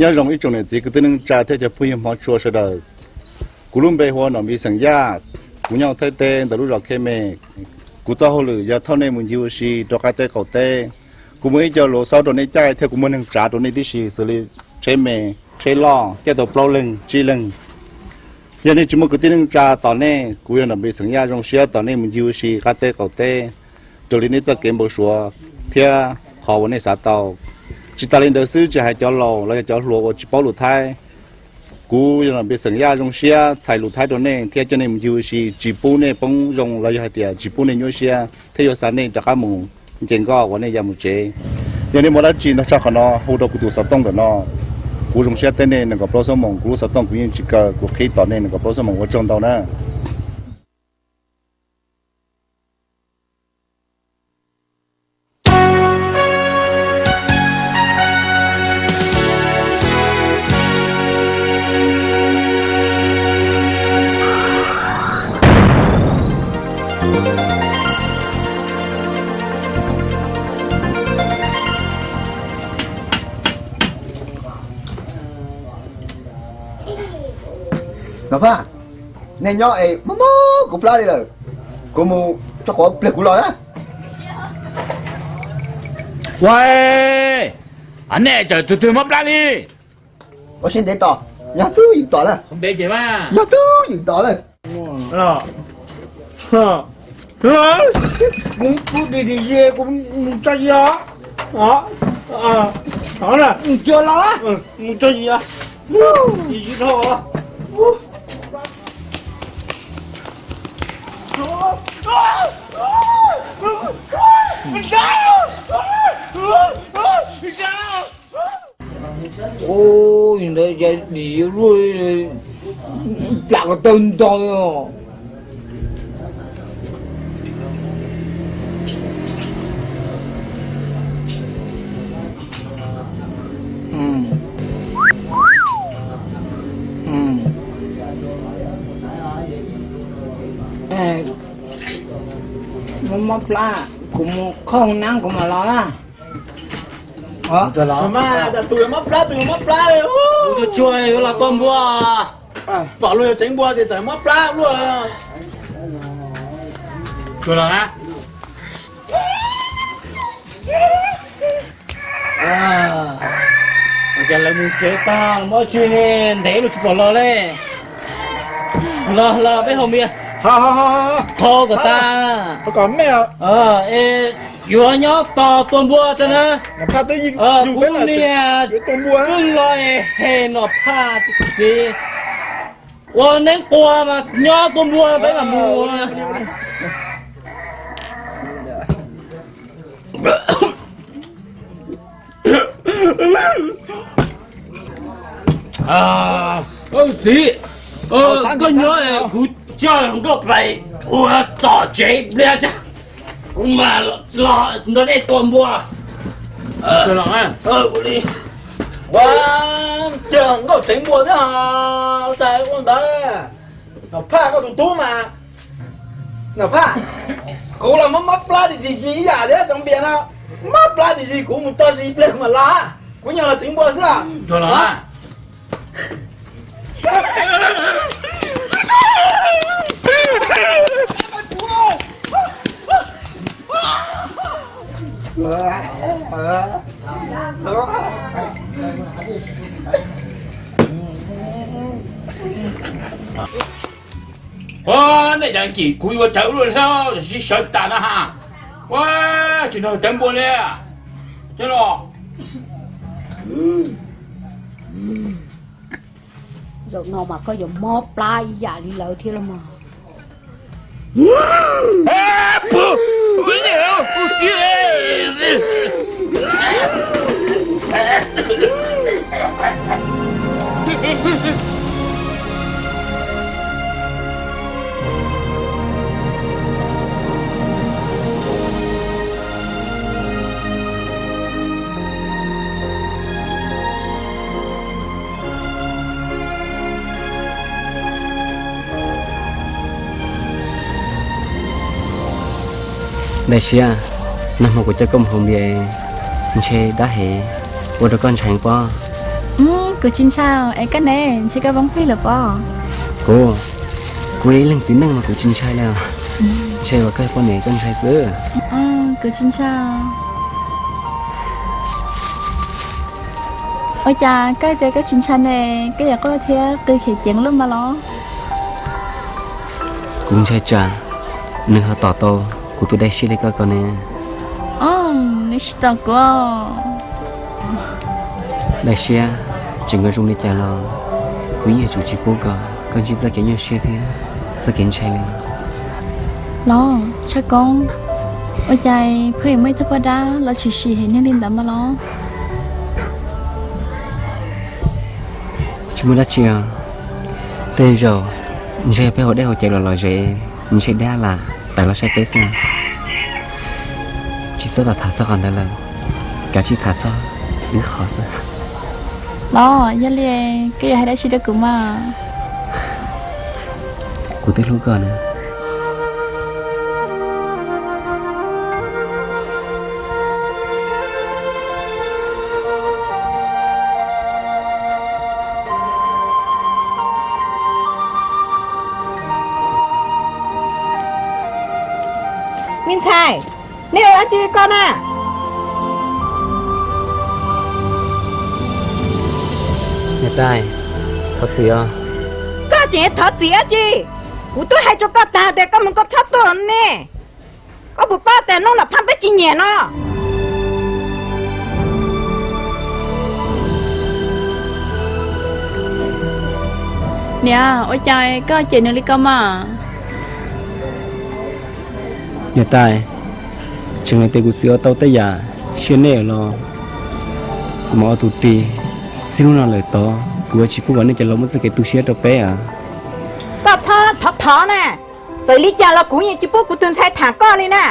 Nyob zoo ib tsoom niam txiv kwv tij neej tsa thiab cov phooj ywg hmov tshua sawv daws. Kuv lub npe hu ua Nom Npiv xeem Yaj, kuv nyob Thaib teb ntawm lub zos Khe Me. Kuv txoj hauj lwm yog thauj nej mus ncig ua si rau qab teb qaum teb. Kuv muaj ib co luv xaub rau nej caij thiab kuv muaj neeg tsav rau nej tib si xws li tsheb me, tsheb loj, caij tau plaub leeg tsib leeg. Yog nej tsis muaj kwv tij neej tsa tos nej, kuv yog Nom Npiv xeem Yaj zoo siab tos nej mus ncig ua si qab teb qaum teb raws li nej txoj kev npau suav thiab qhov uas nej xav tau. Tsis tas li ntawd xwb, tsis hais cov laus los yog cov hluas uas tsis paub lus Thaib, kuv yog Nom Npiv xeem Yaj zoo siab txhais lus Thaib rau nej thiab coj nej mus ncig ua si tsis pub nej poob zoo los yog hais tias tsis pub nej nyuaj siab thiab yuav xa nej rov qab mus nce nkoj uas nej ya mus tsev. Yog nej muaj dab tsi ntog tshaj qhov no hu rau kuv tus xov tooj ntawm no. Kuv zoo siab teb nej nees nkaum plaub xuab moos, kuv lub xov tooj kuv yeej tsis kaw, kuv qhib tos nej nees nkaum plaub xuab moos, ua tsaug ntau na. Nom Phaj, nej nyob es mob mob kuv plab li lawm, kuv mus tso quav pliag kuv los na. Ua, nej cov twg twg mob plab li? Ua siab ntev tos, yog twb ywm tos na. Yog twb ywm tos na. Kuv, kuv dim dim zis, kuv mus tso zis os. Mus tso zis os. Ua ntawd cas dim luaj, plam ko taw ntog os. Mob mob plab, kuv mus qhoj hauv nab kuv mam los na. Tus yuav mob plab, tus yuav mob plab li. Kuv tsuag tsuag yuav los tua npua. Pom luag yuav tseev npua ces txawm mob plab luaj. Tsuag los na. Ces lawv mus tsev tag, muab tsis ntev luj tsis pom los li. Los los peb haus npias, qhau kom tag. Es yuav nyob tos tua npua tso na. Kuv niam twb los es hem Nom Phaj txiv ua neeb quas mas nyob tua npua peb mam mus. Txiv, koj nyob kuv coj nkauj pais ua tom tsev pliag tso, kuv mam los nrog nej tua npua. Ua li, ua cas nkauj tseev npua thiab tas ua ntawd. Nom Phaj koj tus tub mas, Nom Phaj, kuv los mob mob plab dim dim zis ib yam thiab, cov npias no mob plab dim zis, kuv mus tso zis pliag kuv mam los, kuv nyob los tseev npua xwb. Ua, nej cov kim kuv yuav cawv luaj thiab, sib sawv tas na ha. Ua, tsis nrog cawv npua li. Cov no, zaum no mas koj yuav mob plab ib yam li lawv thiab los mas. Dab tsi, nag hmo kuv coj koj mus haus npias ntshe dab heev, ua rau koj ntshai pob. Kuv tsis ntshai, es koj ne, ntshai koj poob plig lawm pob? Kuv, kuv ib leeg txiv neej mas kuv tsis ntshai li. Ntshai uas koj poj niam koj ntshai xwb. Kuv tsis ntshai. Ua cas koj tias koj tsis ntshai ne, koj yuav quaj thiab qw khiav ceev lub mas los? Kuv ntshai tsam nws ho tom tau kuv tus dej siab li koj ko ne. Nws tsis tom kuv. Dej siab tseem nkaus zoo li cas los kuv yeej yuav tsum tsis pub kom koj ntsib txoj kev nyuaj siab thiab txoj kev ntshai li. Los Tshaj Koob, ua cas pheej yuav muaj ib tug poj dab los tshwm sim heev neeg li ntawd mas los? Tsis muaj dab tsi os. Tej zaum ntshe peb haus dej haus cawv los los ze, ntshe dab lam tawm los saib peb xwb. Tsis txhob tham txog qhov ntawd lawm, kav tsij tham txog wb qhov xwb. Los yog li, koj yuav hais dab tsi rau kuv mas? Kuv twb hlub koj na. Me ntxhais, nej ua dab tsi koj na? Niam tais, thov txim os. Koj tseem thov txim dab tsi? Kuv twb hais rau koj tas tias koj mus koj txhob tuaj ne. Koj puas paub tias hnub no phab peb tsis nyiam no? Niam, ua cas koj cem nws li ko mas? Niam tais, tseem hais tias kuv txiv ua tau tej yam siab nej los kuv mam ua tus ris. Txij hnub no lawm tod kuv yuav tsis pub kom nej cov laus muaj txoj kev tu siab rau peb os. Koj txhob thov thov na, txawm li cas los kuv yeej tsis pub kuv tus ntxhais tham koj li na.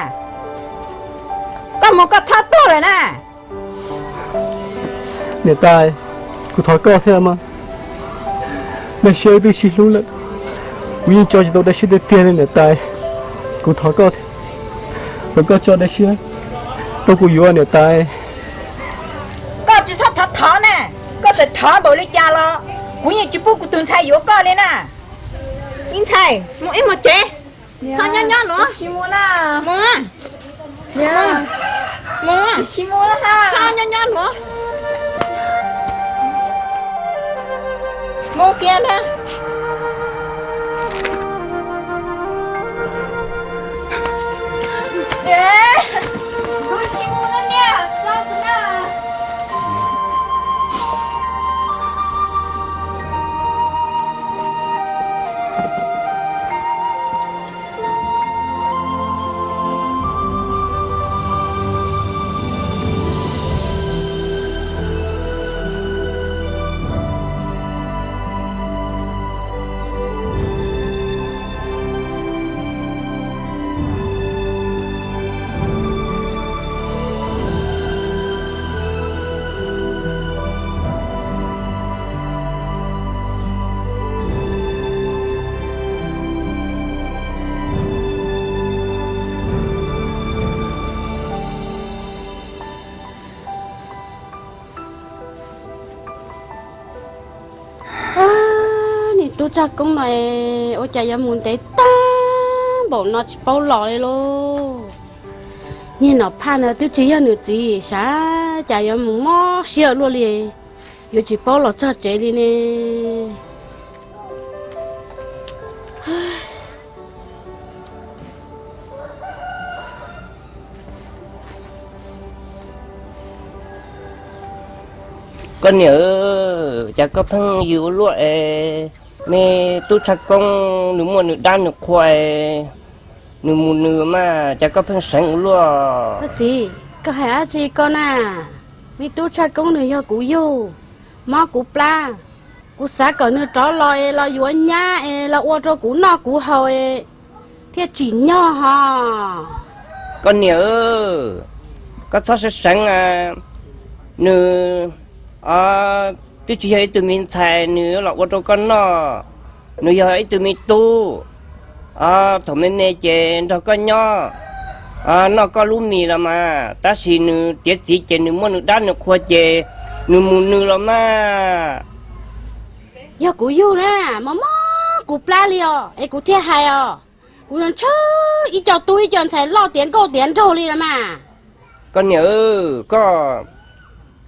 Koj mus koj txhob tuaj lawm na. Niam tais, kuv thov koj thiab mas. Dej siab wb twb sib hlub lawm, kuv yeej tso tsis tau dej siab tiag tiag li niam tais. Kuv thov koj thiab, thov koj tso dej siab rau kuv yuav niam tais. Koj tsis txhob thov thov na, koj txawm thov npaum li cas los kuv yeej tsis pub kuv tus ntxhais yuav koj li na. Me ntxhais, mus ib mus tsev, txhob nyob nyob nuav. Mus, mus, txhob nyob nyob nuav. Mus kiag ntag. Kuv tsis mus na niam, tso kuv na. Niag tub Tshaj Koob no ua cas yuav mus ntev tag npaum no tsis paub los li lauj. Niag Nom Phaj ntawd twb tsis yog nws txiv, sav cas yuav mus mob siab luaj li, yuav tsis paub los txog tsev li ne. Koj niam, cas koj pheej yws ua luaj es? Me tub Tshaj Koob nws muaj nws dab nws qhua es, nws mus nws mas cas koj pheej seev ua luaj? Txiv, koj hais dab tsi koj na? Me tub Tshaj Koob nws yog kuv yug, mob kuv plab, kuv xav kom nws rov los es los yuav nyab es los ua rau kuv noj kuv haus es thiaj tsim nyog ho. Koj niam, koj txhob seev seev, nws twb tsis yog ib tug me ntxhais nws los ua rau koj noj, nws yog ib tug me tub. Thaum me me ces nrog koj nyob, noj koj lub mis los mas, tab sis nws tiav txiv ces nws muaj nws dab nws qhua ces nws mus nws los mas. Yog kuv yug na, mob mob kuv plab li os, es kuv thiaj hais os. Kuv ntshaw ib co tub ib co ntxhais loj tiav nkauj tiav nraug li los mas. Koj niam, koj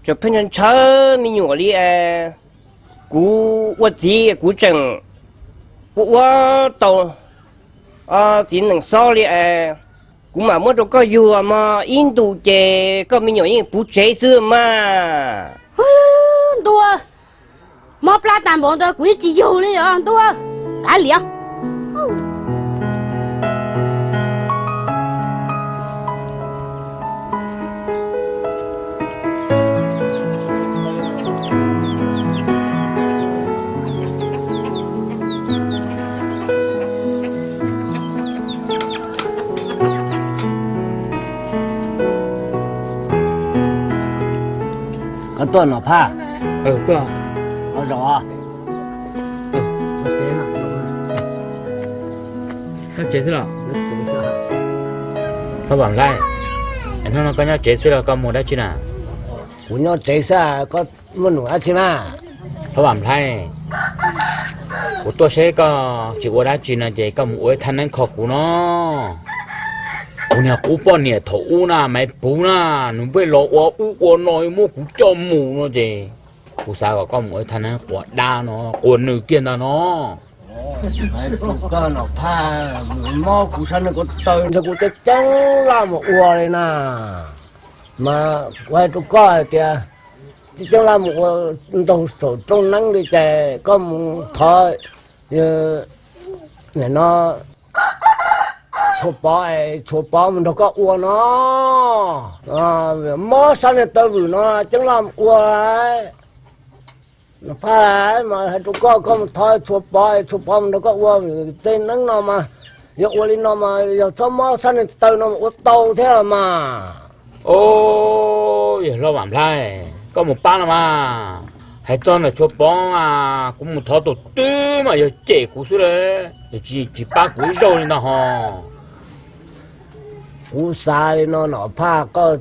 tseem pheej ntshaw me nyuam li es, kuv ua txiv kuv tseem ua ua tau txiv neej xob li es, kuv mam muab rau koj yug mog, ib ntus ces koj me nyuam yeej puv tsev xwb mas. Ntuj, mob plab tag npaum ntawd kuv yeej tsis yug li os ntuj, kav liam. Koj tuaj Nom Phaj. Tuaj. Los zaum. Nyob tsev xwb los? Hlob Vam Nplhaib, hnub no koj nyob tsev xwb los koj mus dab tsi na? Kuv nyob tsev xwb, koj muaj num dab tsi na? Hlob Vam Nplhaib, kuv tuaj seb koj tsis ua dab tsi no ces koj mus ua ib thaj neeb kho kuv no. Kuv niag qub poj niam thaum ub na, Maiv Puv na, nws npej los ua ub ua no muab kuv coj mus no ces kuv xav kom koj mus ua ib thaj neeb quas dab no, quas nws kiag ntag no. Koj Nom Phaj, mob kuv sab neeg ko taw ntshe kuv ceeb ceeb laj mus ua li na. Mas kuv hais rau koj hais tias, ceeb ceeb laj mus ua ntaug saum rooj neeb li ces koj mus thov, nim no Tshuas Pov es Tshuas Pov mus nrog koj ua no. Mob sab neeg taw vwm no ceeb laj mus ua. Nom Phaj, mas hais rau koj, koj mus thov Tshuas Pov es Tshuas Pov mus nrog koj ua, tej neeb no mas yog ua li no mas yog txhob mob sab neeg taw no mas ua tau thiab los mas. Yog Hlob Vam Nplhaib, koj mus pab no mas, hais txog ntawm Tshuas Pov, kuv mus thov tus twg mas yog cem kuv xwb la, tsis pab kuv ib zaug li ntag ho. Kuv xav li no Nom Phaj, koj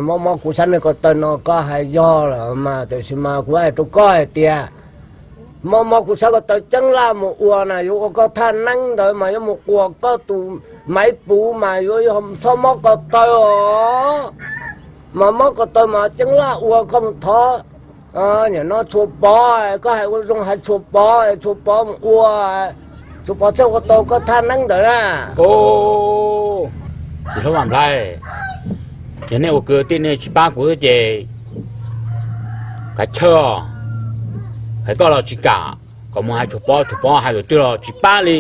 mob mob kuv sab neeg ko taw no koj hais yog lawm mas, tiam sis mas kuv hais rau koj hais tias, mob mob kuv sab ko taw ceeb laj mus ua na, yuav ua koj thaj neeb ntawd mas yuav mus quas koj tus Maiv Puv mas yuav txhob mob ko taw os. Mas mob ko taw mas ceeb laj ua, koj mus thov, nim no Tshuas Pov, koj hais ua zoo hais Tshuas Pov, Tshuas Pov mus ua, Tshuas Pov thiaj ua tau koj thaj neeb ntawd na. Hlob Vam Nplhaib, yog nej ua kwv tij nej tsis pab kuv xwb ces kav chawj os. Hais koj los tsis kam, kom mus hais Tshuas Pov, Tshuas Pov hais lawm twg los tsis pab li.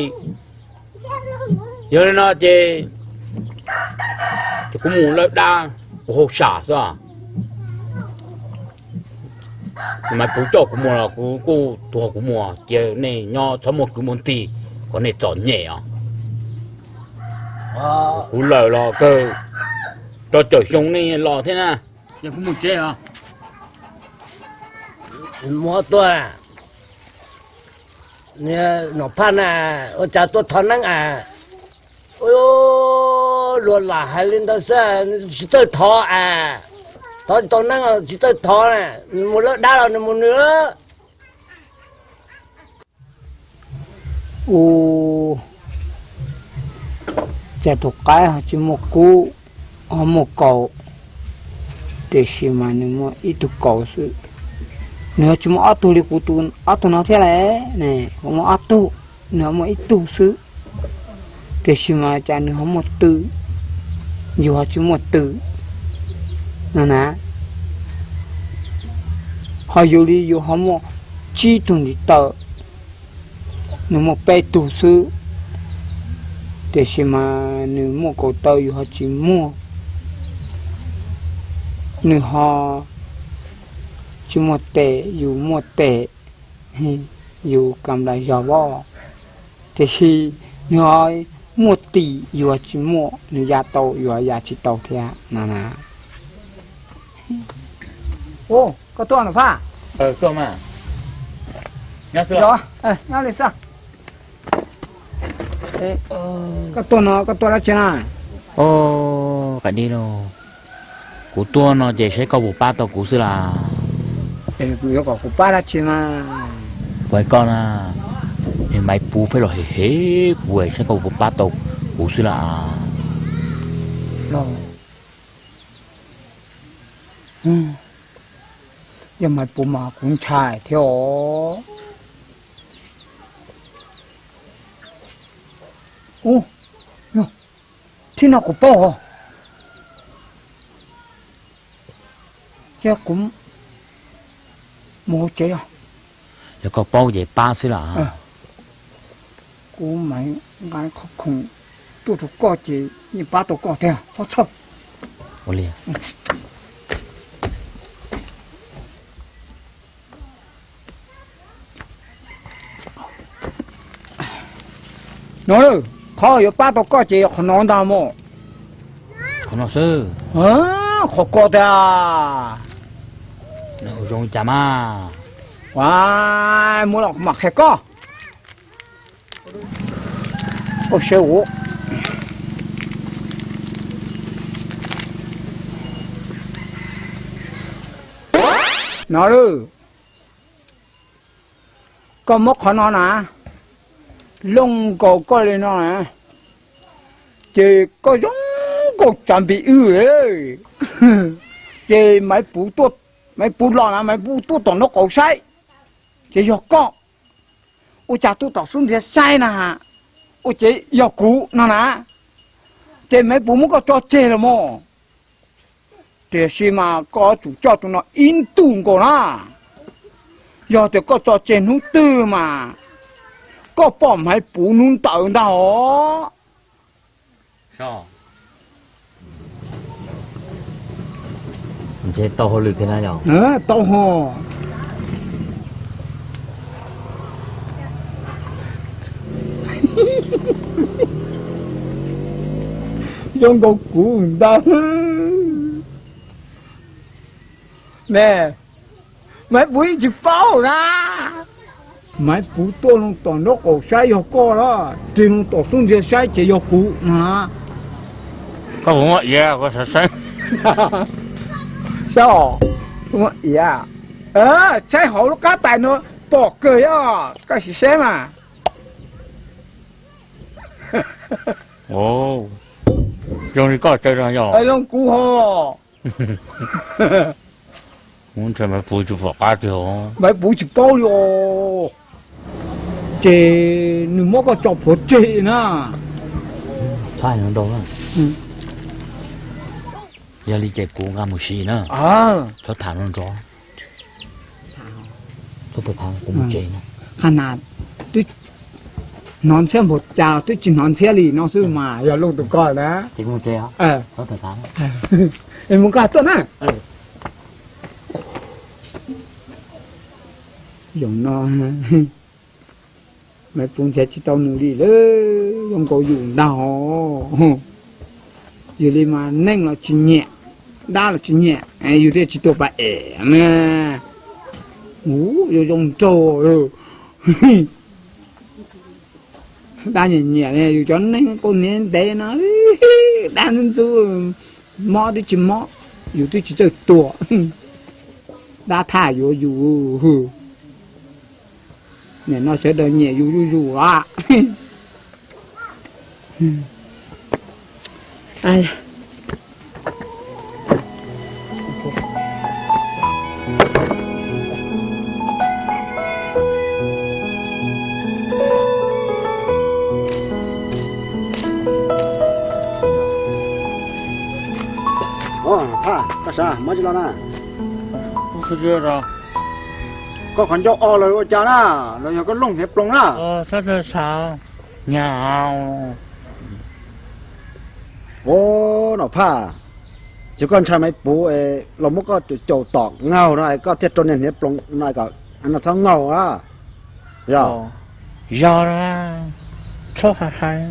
Yog li no ces, ces kuv mus lawb dab, kuv hauj sam xwb. Maiv Puv coj kuv mus los kuv kuj tuag kuv mus, cia nej nyob txhob muaj kwv muaj tij kom nej txom nyem os. Kuv lawm los kawg, rau caum xyoo nej los thiab na. Yog kuv mus tsev os. Muab tuaj, Nom Phaj na, ua cas tuaj thov neeb a? Luag lam hais li ntawd xwb, tsis txawj thov a. Thov tsis tau neeb tsis txawj thov na, nws mus lawb dab los nws mus nws. Ua cas tus qaib ho tsis muaj kub, ho muaj kaus, tiam sis mas nws muaj ib tug kaus xwb. Nws ho tsis muaj ob tug li kuv tus ob tug no thiab las, kuv muaj ob tug, nws ho muaj ib tug xwb. Tiam sis mas cas nws ho muaj tw, yus ho tsis muaj tw no na. Ho yus li yus ho muaj tsib tug ntiv taw, nws muaj peb tug xwb. Tiam sis mas nws muaj kaus taw yus ho tsis muaj. Nws ho tsis muaj tes yus muaj tes, yus kam nplas zog voj. Tiam sis nws ho muaj tim yus ho tsis muaj, nws ya tau yus ho ya tsis tau thiab no na. Koj tuaj Nom Phaj? Tuaj mas. Nyob li xwb. Koj tuaj no koj tuaj dab tsi na? Os, Qaim Dib lauj, kuv tuaj no ces saib koj puas pab tau kuv xwb las. Yuav kom kuv pab dab tsi na? Koj na, Maiv Puv pheej los hem hem kuv, saib koj puas pab tau kuv xwb las. Yog Maiv Puv mas kuv ntshai thiab os. Ub, yog, thib no kuv paub os. Cia kuv mus hauv tsev os. Yog koj paub ces pab xwb las. Kuv mam nqa qhov khoom tuaj rau koj ces yeej pab tau koj tiag, txhob txhawj. Ua li. No, qhov yuav pab tau koj ces yog qhov no ntag mog. Qhov no xwb. Qhov ko tiag. Zoo cas mas. Ua, muab los kuv mam qhia koj. Koj saib ua no lawm. Koj muab qhov no na, looj nkaus koj li no na, ces koj zoo nkaus tsav npis wb. Ces Maiv Puv los na, Maiv Puv tuaj tom nraub qaum saib, ces yog koj. Ua cas tuaj tom xub ntiag saib na, ua ces yog kuv no na. Ces Maiv Puv muab koj tso tseg los mog. Tiam sis mas koj yuav tsum coj tus no ib ntus nkaus na. Yog tias koj tso tseg hnub twg mas koj pom Maiv Puv hnub ntawd ntag os. Ntshe tau hauj lwm thiab na yog? Tau ho. Zoo nkaus kuv ntag. Ne, Maiv Puv yeej tsis paub na. Maiv Puv tuaj loo tom nraub qaum saib yog koj na, tig loo tom xub ntiag saib ces yog kuv no na. Koj puas muaj iav, koj saib saib. Saib os, muaj iav. Saib hauv lub qab tais no pom kawg yog, koj sim saib mas. Zoo li koj tsaw zog yog. Zoo kuv ho. Kuv ntshai Maiv Puv tsis pom qab tiag. Maiv Puv tsis paub li os. Ces nws muab koj tso plhuav tseg na. Txhob hais no nrau na. Yog li ces kuv nqa mus sim na. Txhob tham no nrau. Txhob tham, kuv mus tsev na. Qhov na, twb hnov ntxhiab npaum cas twb tsis hnov ntxhiab li no xwb mas yog Looj tus koj na. Ces kuv mus tsev os. Txhob tham. Es mus nqa tuaj na. Zaum no Maiv Puv nrhiav tsis tau nws li lawm, zoo nkaus yus ntag. Yog li mas neeg los tsis nyiam, dab los tsis nyiam, yus thiaj tsis tuag pas em na. Ub, yuav zoo nraug. Dab nyiam nyiam yus cov neeg kauj hniav ntev no, dab ntxub ntxub, mob twb tsis mob, yus twb tsis txawj tuag. Dab thaj yuav yus. Nim no sawv daws nyiam yus zuj zus os. Thaj, koj sav mob tsis los na. Koj qhov ncauj o los ua cas na, los yog koj looj hniav ploog na. Ua, Nom Phaj, ces koj ntshai Maiv Puv los muab koj caum tom ngaug no es koj thiaj rau niag hniav ploog no kom no txhob ngaug na. Yog, yog, txhob hais hais.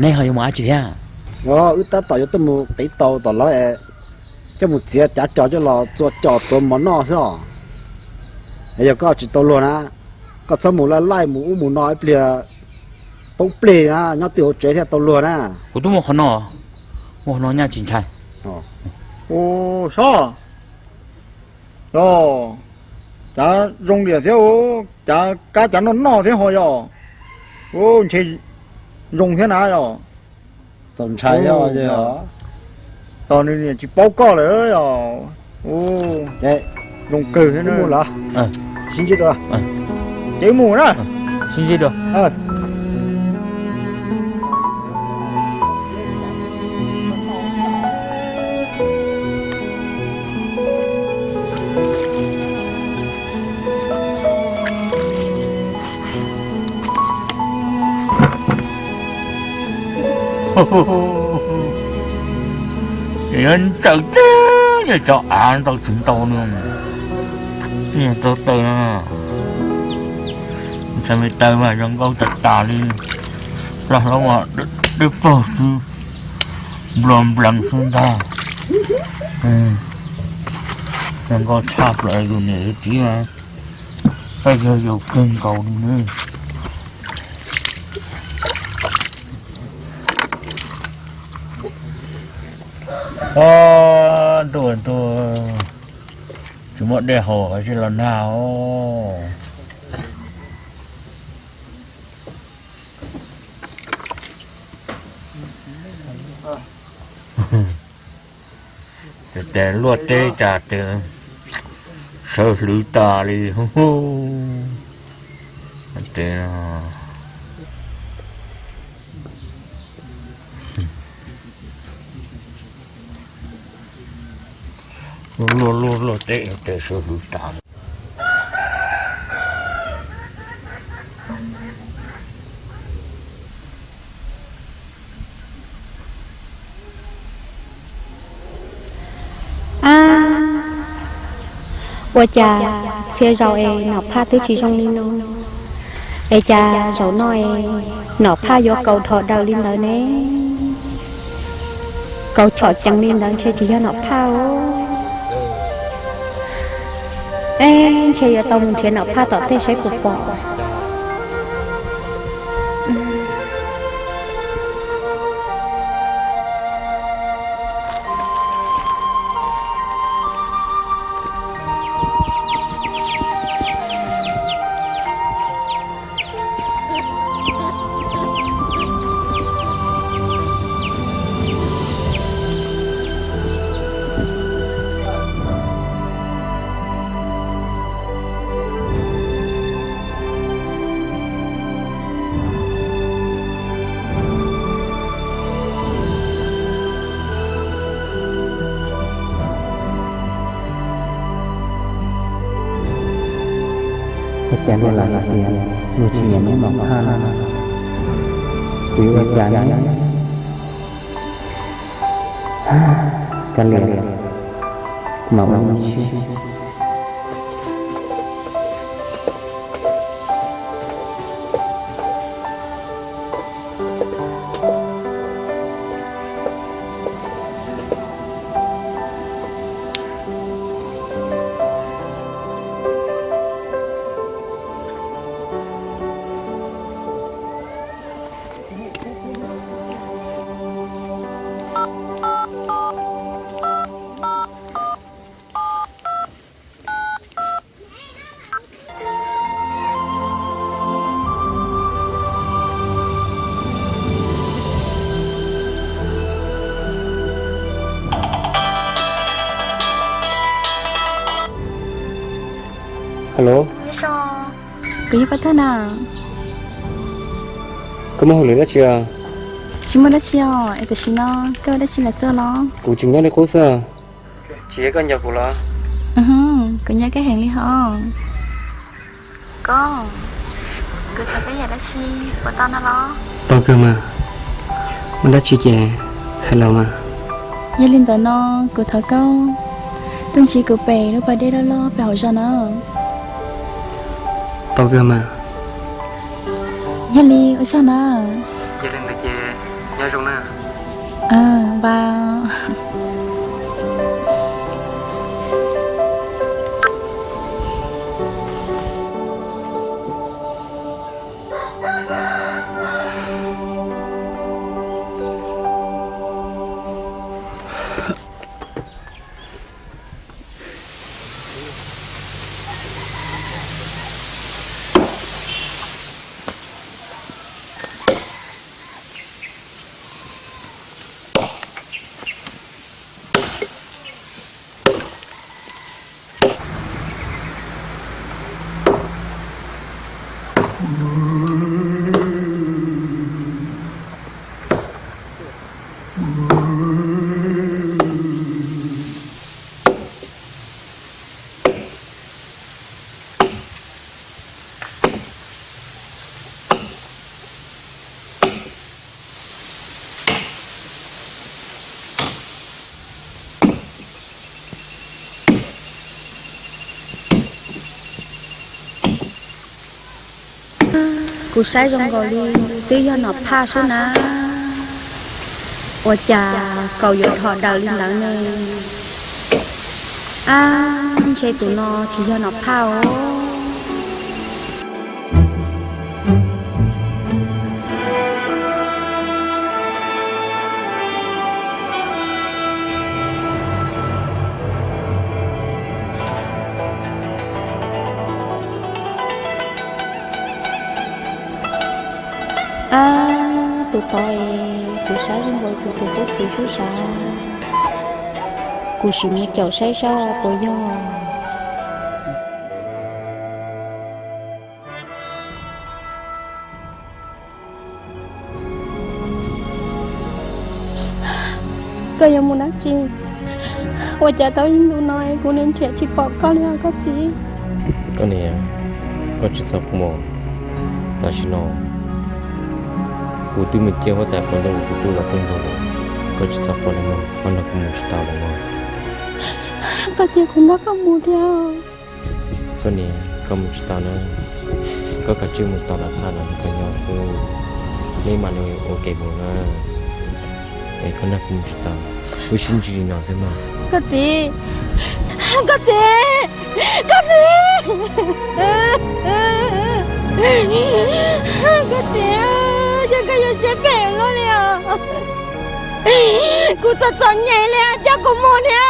Neb ho yuav mus dab tsi thiab? Wb tab tom yuav tuaj mus qiv tau tom lawv es coj mus txiav cav cos coj los txua cos tuav mov noj xwb os. Es yog koj tsis tau luag na, koj txhob mus laij laij mus ub mus no ib pliag poob plig na, nyob twj hauv tsev thiaj tau luag na. Kuv twb muaj qhov no, muaj qhov no nyaj tsis ntshai. Sob, los, Cav zoo liam thiab, cav kab cav noj noj thiab ho yog. Ntshe zoo thiab na yog. Txaus ntshai os. Tos nws niam tsis paub koj lawm os. Zoo kawg thiab na. Sib ntsib dua. Ces wb mus na. Sib ntsib dua. Ntsawm tiag, cov av ntau tsis ntau no, tsis yog rau taws no. Ntxhais me taws mas zoo nkauj tas tas li, plab hlob mas dawb paug xwb, nplua nplees xwb ntag. Zoo nkauj tshaj plaws yus niam yus txiv mas, koj yog yus kawg nkaus li na. Ntuj ntuj, tsis muaj dej haus ces los nag os. Tes luaj teb cas tes sawv hlwv tas li. Tes luaj luaj luaj teb tes sawv hlwv tas li. Ab, ua cas txhia zaus es Nom Phaj twb tsis zoo li no, es cas zaum no es Nom Phaj yuav kaus dhos daws li ntawd ne? Kaus chom ceev li ntawd ntshe tsis yog Nom Phaj os. Eb, ntshe yuav tau mus nrhiav Nom Phaj tom tej saib puas pom. Ua cas luag lam hais tias luag tsis nyiam Nom Phaj no, kuv yuav ua cas ne? Kav liam, mam ua me siab. Hello. Kuv yog Paj Thawj na. Koj muaj hauj lwm dab tsi os? Tsis muaj dab tsi os, es tam sim no koj ua dab tsi lawm xwb los? Kuv tseem nyob li qub xwb. Tsis yog koj nco kuv los? Kuv nco koj heev li hos. Koj, kuv thov koj yam dab tsi puas tau no los? Tau kawg mas. Muaj dab tsi ces hais los mas. Yog li ntawd no, kuv thov koj tuaj ntsib kuv pem lub pas dej loj loj pem hauv zos na. Tau kawg mas. Yog li ua tsaug na. Yog li ntawd ces nyob zoo na. Npaj. Kuv saib zoo nkaus li twb yog nom phaj xwb na. Ua cas kaus yuav dhos daws li ntawd ne? Ab, ntshe tus no tsis yog nom phaj os. Ab, tus tod es kuv saib zoo nkaus kuv tus tub txiv xwb sav. Kuv sim mus caum saib saib puas yog. Koj yuav mus dab tsi? Ua cas tau ib ntus no kuv niaj nrhiav tsis pom koj li os koj txiv? Koj niam, koj tsis txhob quaj, tam sim no kuv twb mus cia huab tais qhov ncauj uas kuv tub los pheej nrog lawm. Koj tsis txhob quaj li mog, koj nrog kuv mus tsis tau lawm mog. Koj cia kuv nrog koj mus thiab. Koj niam, koj mus tsis tau na, koj kav tsij mus tos lawv phaj los nrog koj nyob xwb, neb mam li ua ke mus na. Es koj nrog kuv mus tsis tau, wb sib ntsib li no xwb mog. Koj txiv, koj txiv, koj txiv, koj txiv, ces koj yuav siab phem luaj li os. Kuv txom txom nyem li, coj kuv mus thiab.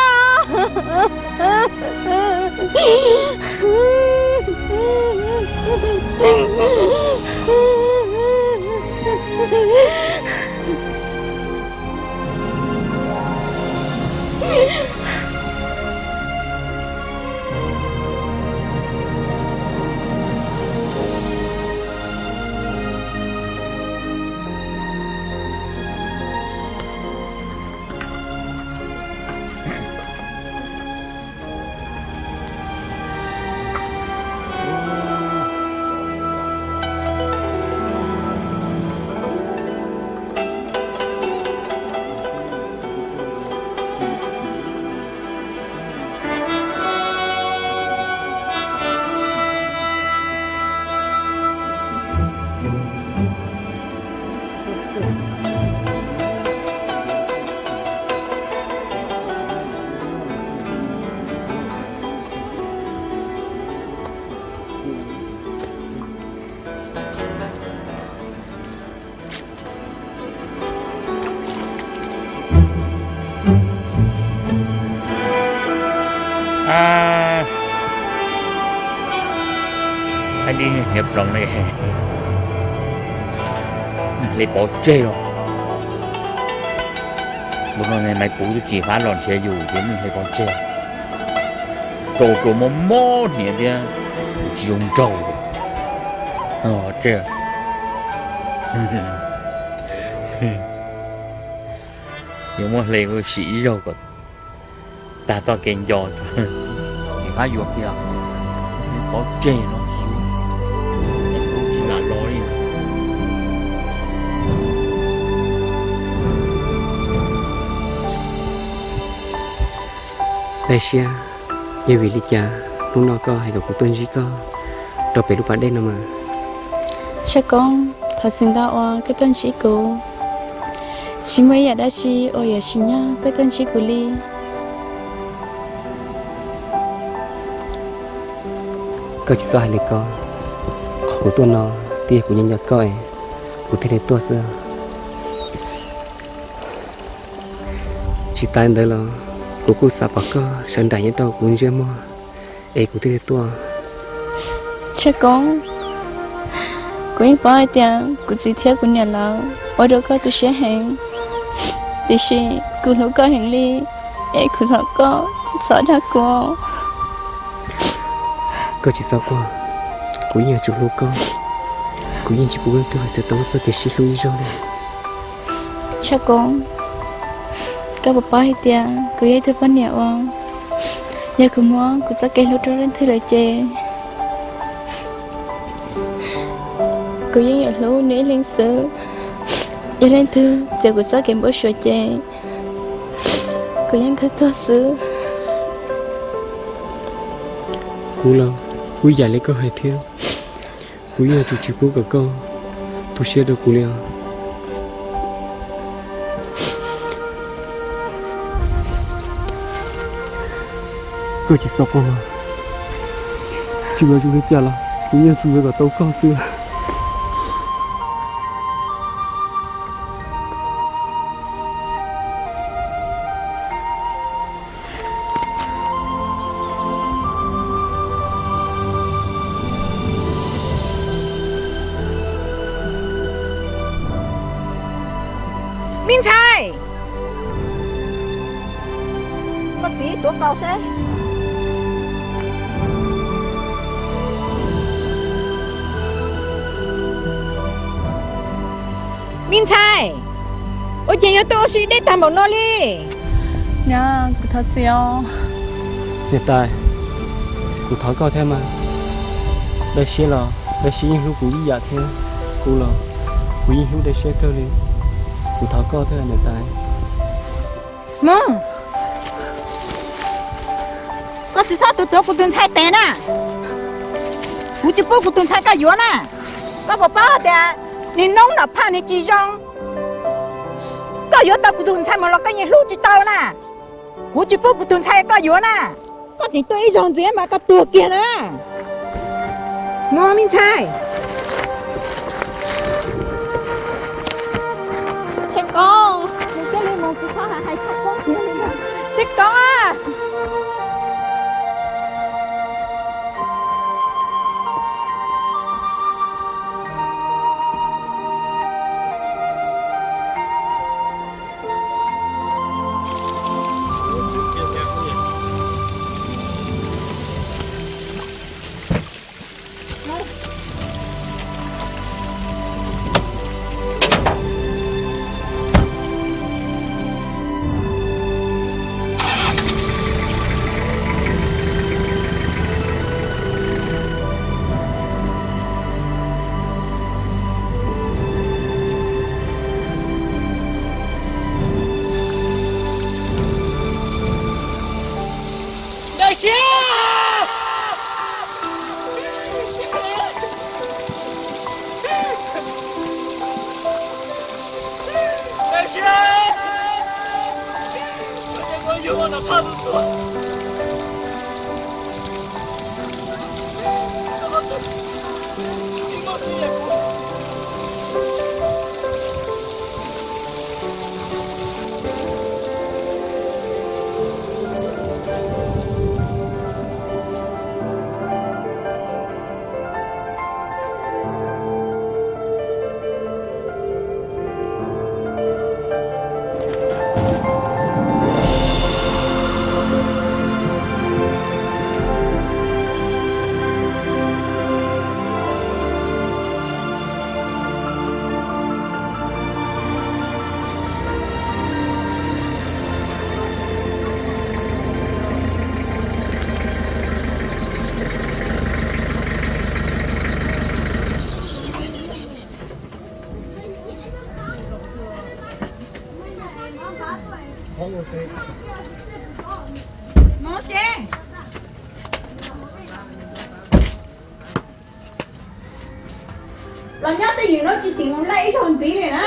Ab, niag ploov ne, hle pov tseg los. Ua no Maiv Puv twb tsis fab los nrhiav yus ces hle pov tseg. Rau rau mob mob hniav thiab, kuv tsis zoo nraug. Tseg, yuav muab hle sim ib zaug kom tag txoj kev nco. Ces pab yuav kiag, pov tseg no tsis yuav, tsis lam los li. Dai siab, yog vim li cas hnub no koj hais kom kuv tuaj ntsib koj rau pem lub pas dej no mas? Tshaj Koob, thov txim ntau uas koj tuaj ntsib kuv. Tsis muaj ib yam dab tsi uas yuav tsim nyog koj tuaj ntsib kuv li. Koj tsis txhob hais li ko, qhov kuv tuaj no twb yog kuv nco nco koj es kuv thiaj li tuaj xwb. Tsis tas ntawd los kuv kuj xav pom koj sawv nraim nyob rau kuv ntsej muag es kuv thiaj li tuaj. Tshaj Koob, kuv yeej paub hais tias kuv txiv thiab kuv niam lawv ua rau koj tu siab heev, tiam sis kuv hlub koj heev li, es kuv thov koj txhob dag kuv. Koj tsis txhob quaj, kuv yeej yuav tsum hlub koj. Kuv yeej tsis pub leej twg txawv tau txoj kev sib hlub ib zaug li. Tshaj Koob, koj puas paub hais tias kuv yog ib tug poj niam uas yog kuv muab kuv txoj kev hlub rau leej twg lawm ces kuv yeej yuav hlub nws ib leeg xwb. Yog leej twg txiav kuv txoj kev npau suav ces kuv yeej kawg tuag xwb. Kuv los kuj ib yam li koj hais thiab, kuv yeej yuav tsum tsis pub kom koj tu siab rau kuv li os. Koj tsis txhob quaj mas, tsis ua zoo li cas los kuv yeej yuav tsum yuav kom tau koj xwb. Me ntxhais, koj txiv tuav kaus seb. Me ntxhais, ua cas yuav tuaj ua si deb tag npaum no li? Niam, kuv thov txim os. Niam tais, kuv thov koj thiab mas. Dawb Siab los Dawb Siab yeej hlub kuv ib yam thiab, kuv los kuv yeej hlub Dawb Siab kawg li. Kuv thov koj thiab niam tais. Mog, koj tsis txhob tuav tuav kuv tus ntxhais tes na. Kuv tsis pub kuv tus ntxhais koj yuav na. Koj puas paub tias niag noob Nom Phaj nws tsis zoo? Koj yuav tau kuv tus ntxhais mus los koj yeej hlub tsis tau na. Kuv tsis pub kuv tus ntxhais koj yuav na. Koj tseem tuaj ib zaug ntxiv mas koj tuag kiag na. Mog me ntxhais. Tshaj Koob, nws cia li mus, kuv txhob hais Tshaj Koob kiag li ntag. Tshaj Koob a. Dawb Siab! Dawb Siab! Koj cia kuv yug Nom Phaj tus tuag. Mov tsev. Los nyob twj ywm no tsis tim mus laij ib zaug ntxiv li na.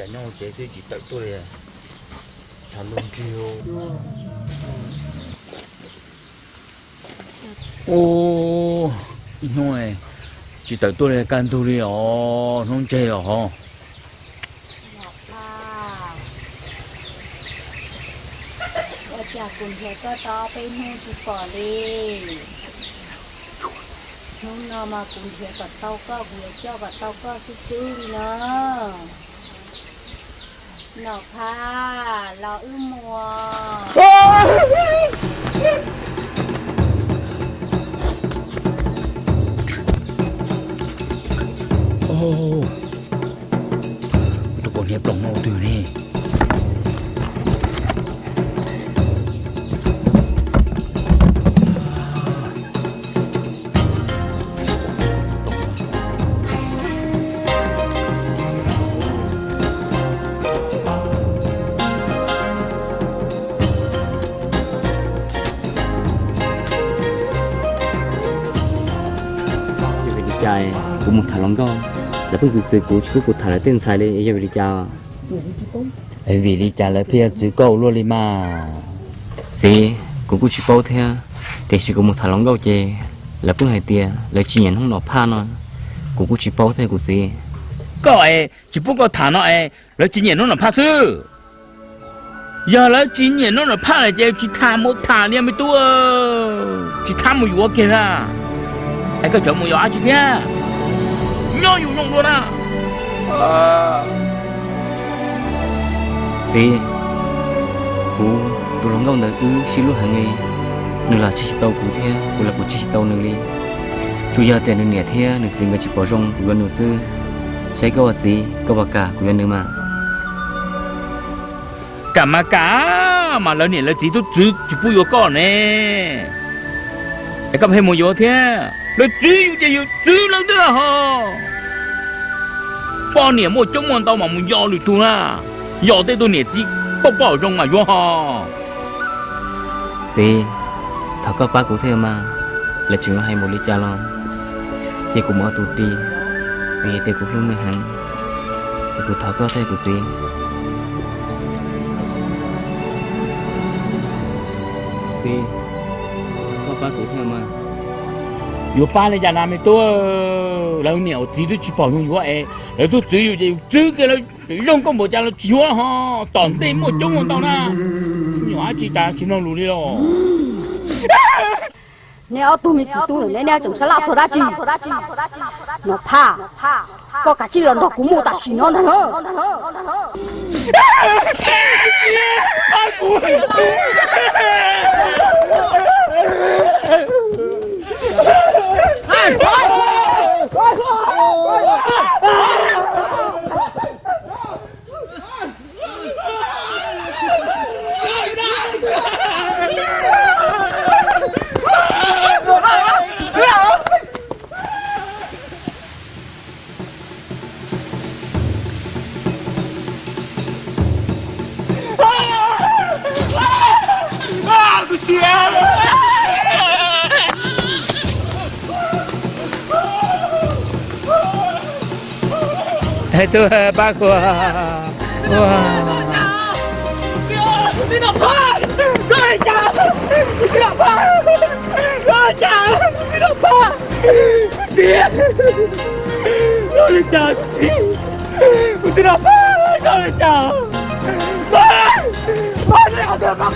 Nyob hauv tsev xwb tsis tawm tuaj li, tshav ntuj ntseg. Ub, ib hnub tsis tawm tuaj li kaj ntug li os, hnub ntseg os hov. Ua cas kuv nrhiav koj tau peb hnub tsis pom li? Hnub no mas kuv nrhiav kom tau koj, kuv yuav coj kom tau koj xwb xwb li na. Nom Phaj, los wb mus. Tus poj niam ploom no twg ne? Yog vim li cas kuv mus tham hluas nkauj, lawv pheej txwv txwv kuv, tsis pub kuv tham lawv tej ntxhais li, yog vim li cas? Vim li cas lawv pheej yuav txwv koj ua luaj li mas? Txiv, kuv kuj tsis paub thiab, tiam sis kuv mus tham hluas nkauj ces lawv pheej hais tias lawv tsis nyiam hnub Nom Phaj no, kuv kuj tsis paub thiab kuv txiv. Koj es tsis pub koj tham no es lawv tsis nyiam hnub Nom Phaj xwb. Yog lawv tsis nyiam hnub Nom Phaj lawm ces tsis tham mus tham li me tub, tsis tham mus yuav kiag na. Es koj cov mus yuav dab tsi thiab? Nyob yus zoo dua na. Txiv, kuv tus hluas nkauj ntawd wb sib hlub heev li, nws los tseg tsis tau kuv thiab kuv los kuv tseg tsis tau nws li. Tsuas yog tias nws niam thiab nws txiv nkawd tsis pom zoo kuv yuav nws xwb. Saib koj ua txiv koj puas kam kuv yuav nws mas? Kam mas kam, mas lawv niam lawv txiv twb txwv tsis pub yuav koj ne. Es koj pheej mus yuav thiab, lawv txwv yus ces yus txwv lawv thiab hos. Poj niam muaj coob muaj ntau mas mus yos lwm tus na, yos tej tug niam txiv poj pom zoo mas yuav hos. Txiv, thov koj pab kuv thiab mas, lawv tseem yuav hais npaum li cas los ces kuv mus ua tus ris, vim hais tias kuv hlub nws heev, es kuv thov koj thiab kuv txiv. Txiv, koj pab kuv thiab mas. Yuav pab li cas na me tub, lawv niam lawv txiv twb tsis pom zoo yuav es lawv twb txwv yus ces yus txwv kiag lawv, zoo koj npaum cas los tsis yuav hos, tom ntej muaj coob muaj ntau na. Nyuam dab tsi tas tsis mloog lus li los. Neb ob tug me txiv tub ntawm neb, neb tseem sab laj txog dab tsi? Nom Phaj, koj kav tsij los nrog kuv mus tam sim no ntag na. Tub, pab kuv. Kuv txiv, koj li cas kuv txiv? Kuv txiv Nom Phaj, koj li cas? Mas, mas, mas, mas,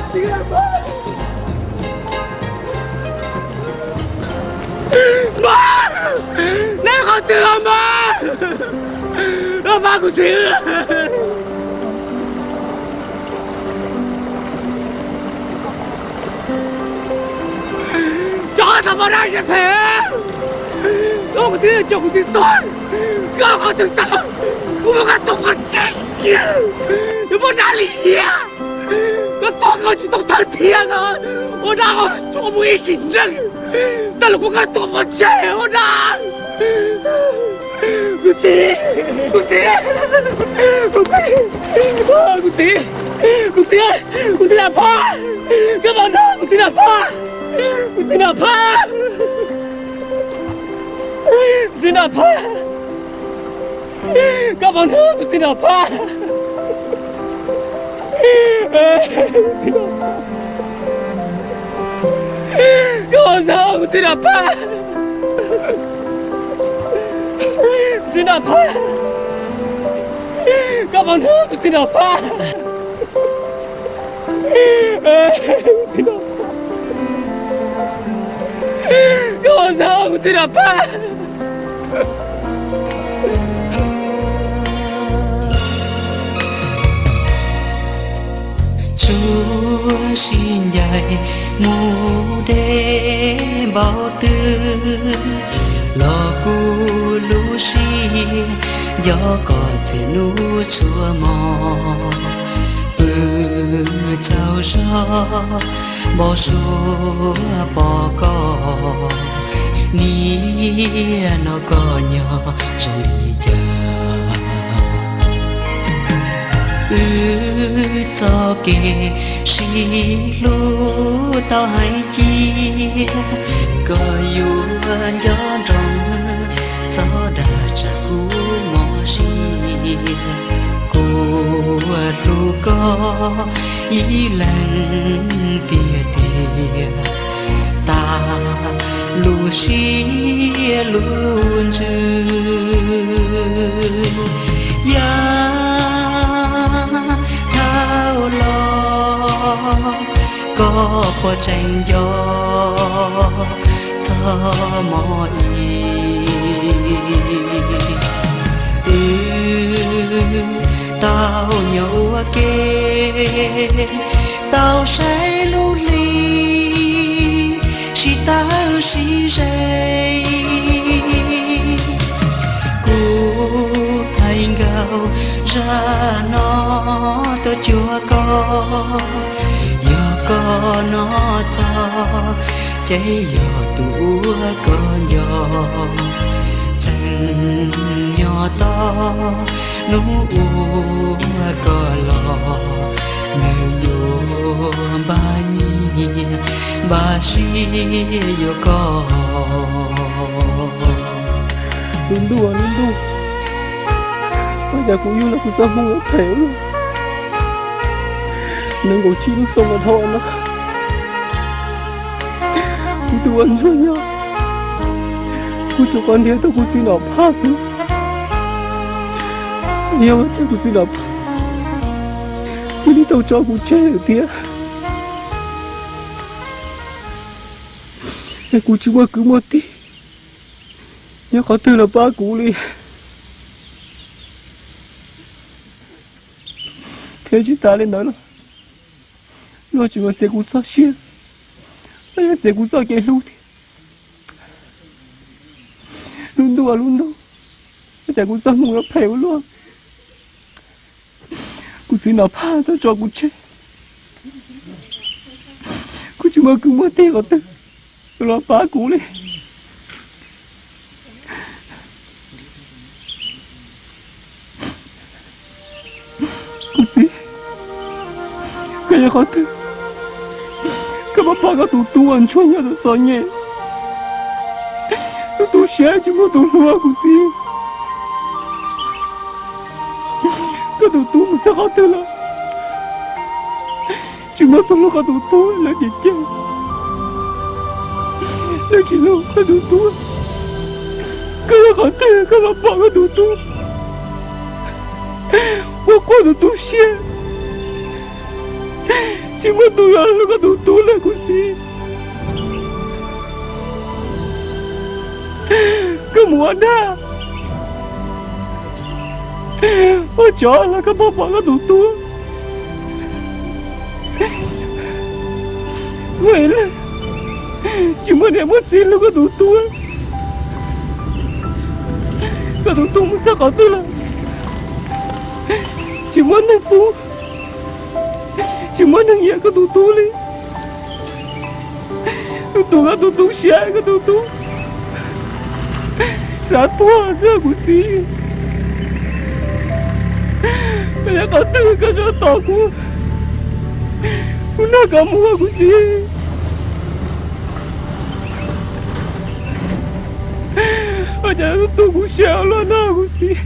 neb qhov twg mas, los pab kuv txiv. Cov thaum pom dab tsi phem, koj kuv twb coj kuv twb tuag, koj qhov twg tau, kuv muab koj tua pov tseg kiag, nws muab dab li hiam, koj tua koj tsis tau thawj thiab no, ua dab ua tsov mus ib sim neej, tau los kuv koj tua pov tseg ua dab. Kuv txiv, kuv txiv, kuv txiv, kuv txiv, kuv txiv, kuv txiv Nom Phaj, koj pab nrog kuv txiv Nom Phaj, kuv txiv Nom Phaj, kuv txiv Nom Phaj, koj pab nrog kuv txiv Nom Phaj. Koj puas hnov kuv txiv nom phaj? Txiv nom phaj, koj puas hnov kuv txiv nom phaj? Koj puas hnov kuv txiv nom phaj? Tsuas sib ncaim mus deb npaum twg los kuv lub siab nco koj txhua hnub txhua hmo. Pw tsaug zog npau suav pom koj, niaj hnub koj nyob zoo li cas. Wb txoj kev sib hlub tau hais cia, koj yuav nco ntsoov txhob dag tsam kuv mob siab. Kuv hlub koj ib leeg tiag tiag, tas lub siab lub ntsws. Yav thaum los koj puas tseem nco txog mob ib? Wb tau nyob ua ke, tau saib lub hli sib tawg sib ze. Kuv hais nkaus zaj no tuaj cuag koj, yog koj noj txog ces yog tus uas koj nco. Tseem nyob tos hnub uas koj los, nws yuav npaj nyiaj npaj siab yuav koj. Lub ntuj, lub ntuj, ua cas kuv yug los kuv txoj hmoo yuav phem ua luaj. Nees nkaum tsib lub xyoo los dhau no, kuv tus uas ntsuag nyob, kuv tsuas kov nrhiav tau kuv txiv nom phaj xwb. Yog ua cas kuv txiv nom phaj cia li tau tso kuv tseg lawm thiab? Es kuv tsis muaj kwv muaj tij nyob qhov twg los pab kuv li. Thiab tsis tas li ntawd los, luag tsis muaj xiam kuv txoj sia, luag yeej xiam kuv txoj kev hlub thiab. Lub ntuj, lub ntuj, ua cas kuv txoj hmoo yuav phem ua luaj. Kuv txiv nom phaj tau tso kuv tseg, kuv tsis muaj kwv muaj tij qhov twg los pab kuv li. Kuv txiv, koj yog qhov twg koj mam pom koj tus tub uas ntsuag nyob tus txom nyem, tus tu siab tsis muaj tus hlub kuv txiv. Koj tus tub mus txog qhov twg lawm, tsis muaj tus hlub koj tus tub, lawv cem cem, lawv tsis hlub koj tus tub. Koj yog qhov twg koj mam pom koj tus tub, ua quaj tus tu siab, tsis muaj tus yuav hlub koj tus tub lawm kuv txiv. Koj mus ua dag, ua tsov los koj pom pom koj tus tub. Muaj ib leeg tsis muaj niam muaj txiv hlub koj tus tub, koj tus tub mus txog qhov twg lawm, tsis muaj neeg pub, tsis muaj neeg nyiam koj tus tub li. Tus tub, koj tus tub siab, koj tus tub xav tuag xwb kuv txiv. Koj yog qhov twg koj tso tos kuv, kuv nrog koj mus kuv txiv. Ua cas tu kuv siab ua luaj no kuv txiv.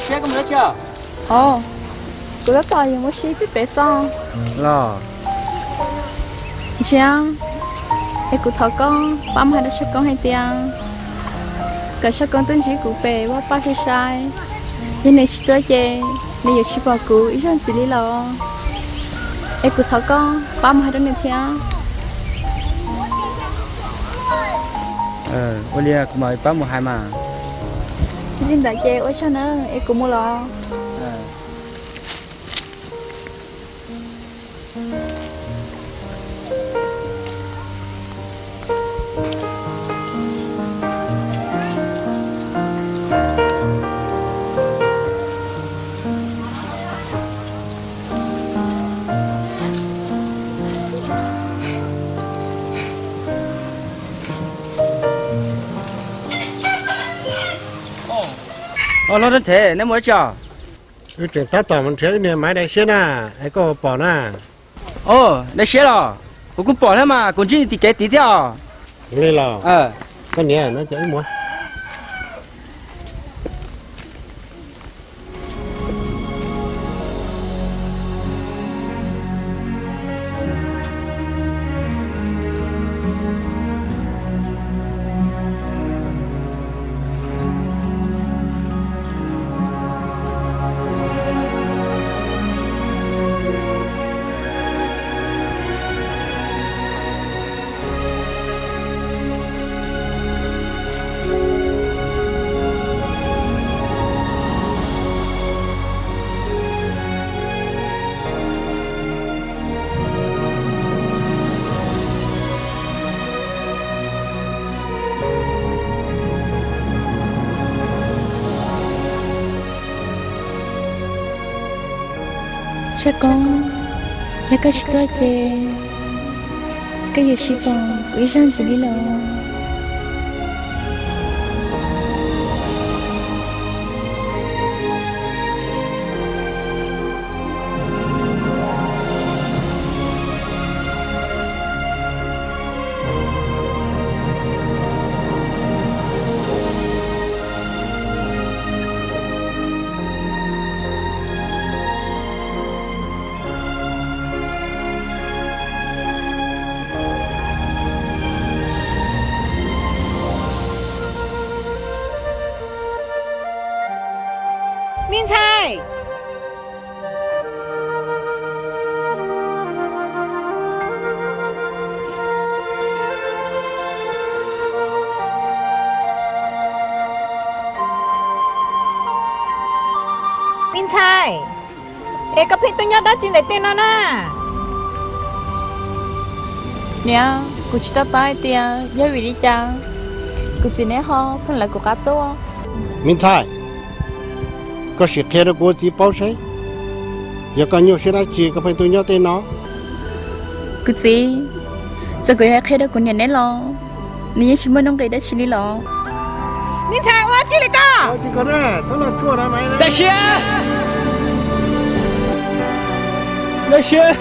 Tsiab, koj mus dab tsi? Os, kuv tab tom yuav mus si pem pem xwb los. Ntsia, es kuv thov koj pab mus hais rau Tshaj Koob hais tias kom Tshaj Koob tuaj ntsib kuv pem vaj paj sai sai. Yog nws tsis tuaj ces nws yuav tsis pom kuv ib zaug ntxiv li los. Es kuv thov koj pab mus hais rau nws thiab. Ua li kuv mam pab mus hais mas. Li ntawd ces ua tsaug na, es kuv mus los. Os, los rau them, neb mus dab tsi os? Wb tseem tab tom mus nrhiav wb niag Maiv daim siab na, es koj puas pom na? Os, daim siab los? Kuv kuj pom thiab mas, kuv ntsib nws tim kev tid thiab os. Li los? Koj niam, no ces wb mus. Tshaj Koob, yog koj tsis tuaj ces koj yuav tsis pom kuv ib zaug ntxiv li los. Me ntxhais, me ntxhais, es koj pheej tuaj nyob dab tsi ntawm tej no na? Niam, kuv tsis tau paub hais tias yog vim li cas kuv txiv neb ho pheej lawv kuv qab tuaj. Me ntxhais, koj sim qhia rau kuv ua txiv paub seb, yog koj nyuaj siab dab tsi koj pheej tuaj nyob tej no? Kuv txiv, txawm kuv yuav hais qhia rau kuv niam neb los nws yeej tsis muaj nuj nqis dab tsi li los. Me ntxhais, ua tsi li koj? Dab siab! Dab siab!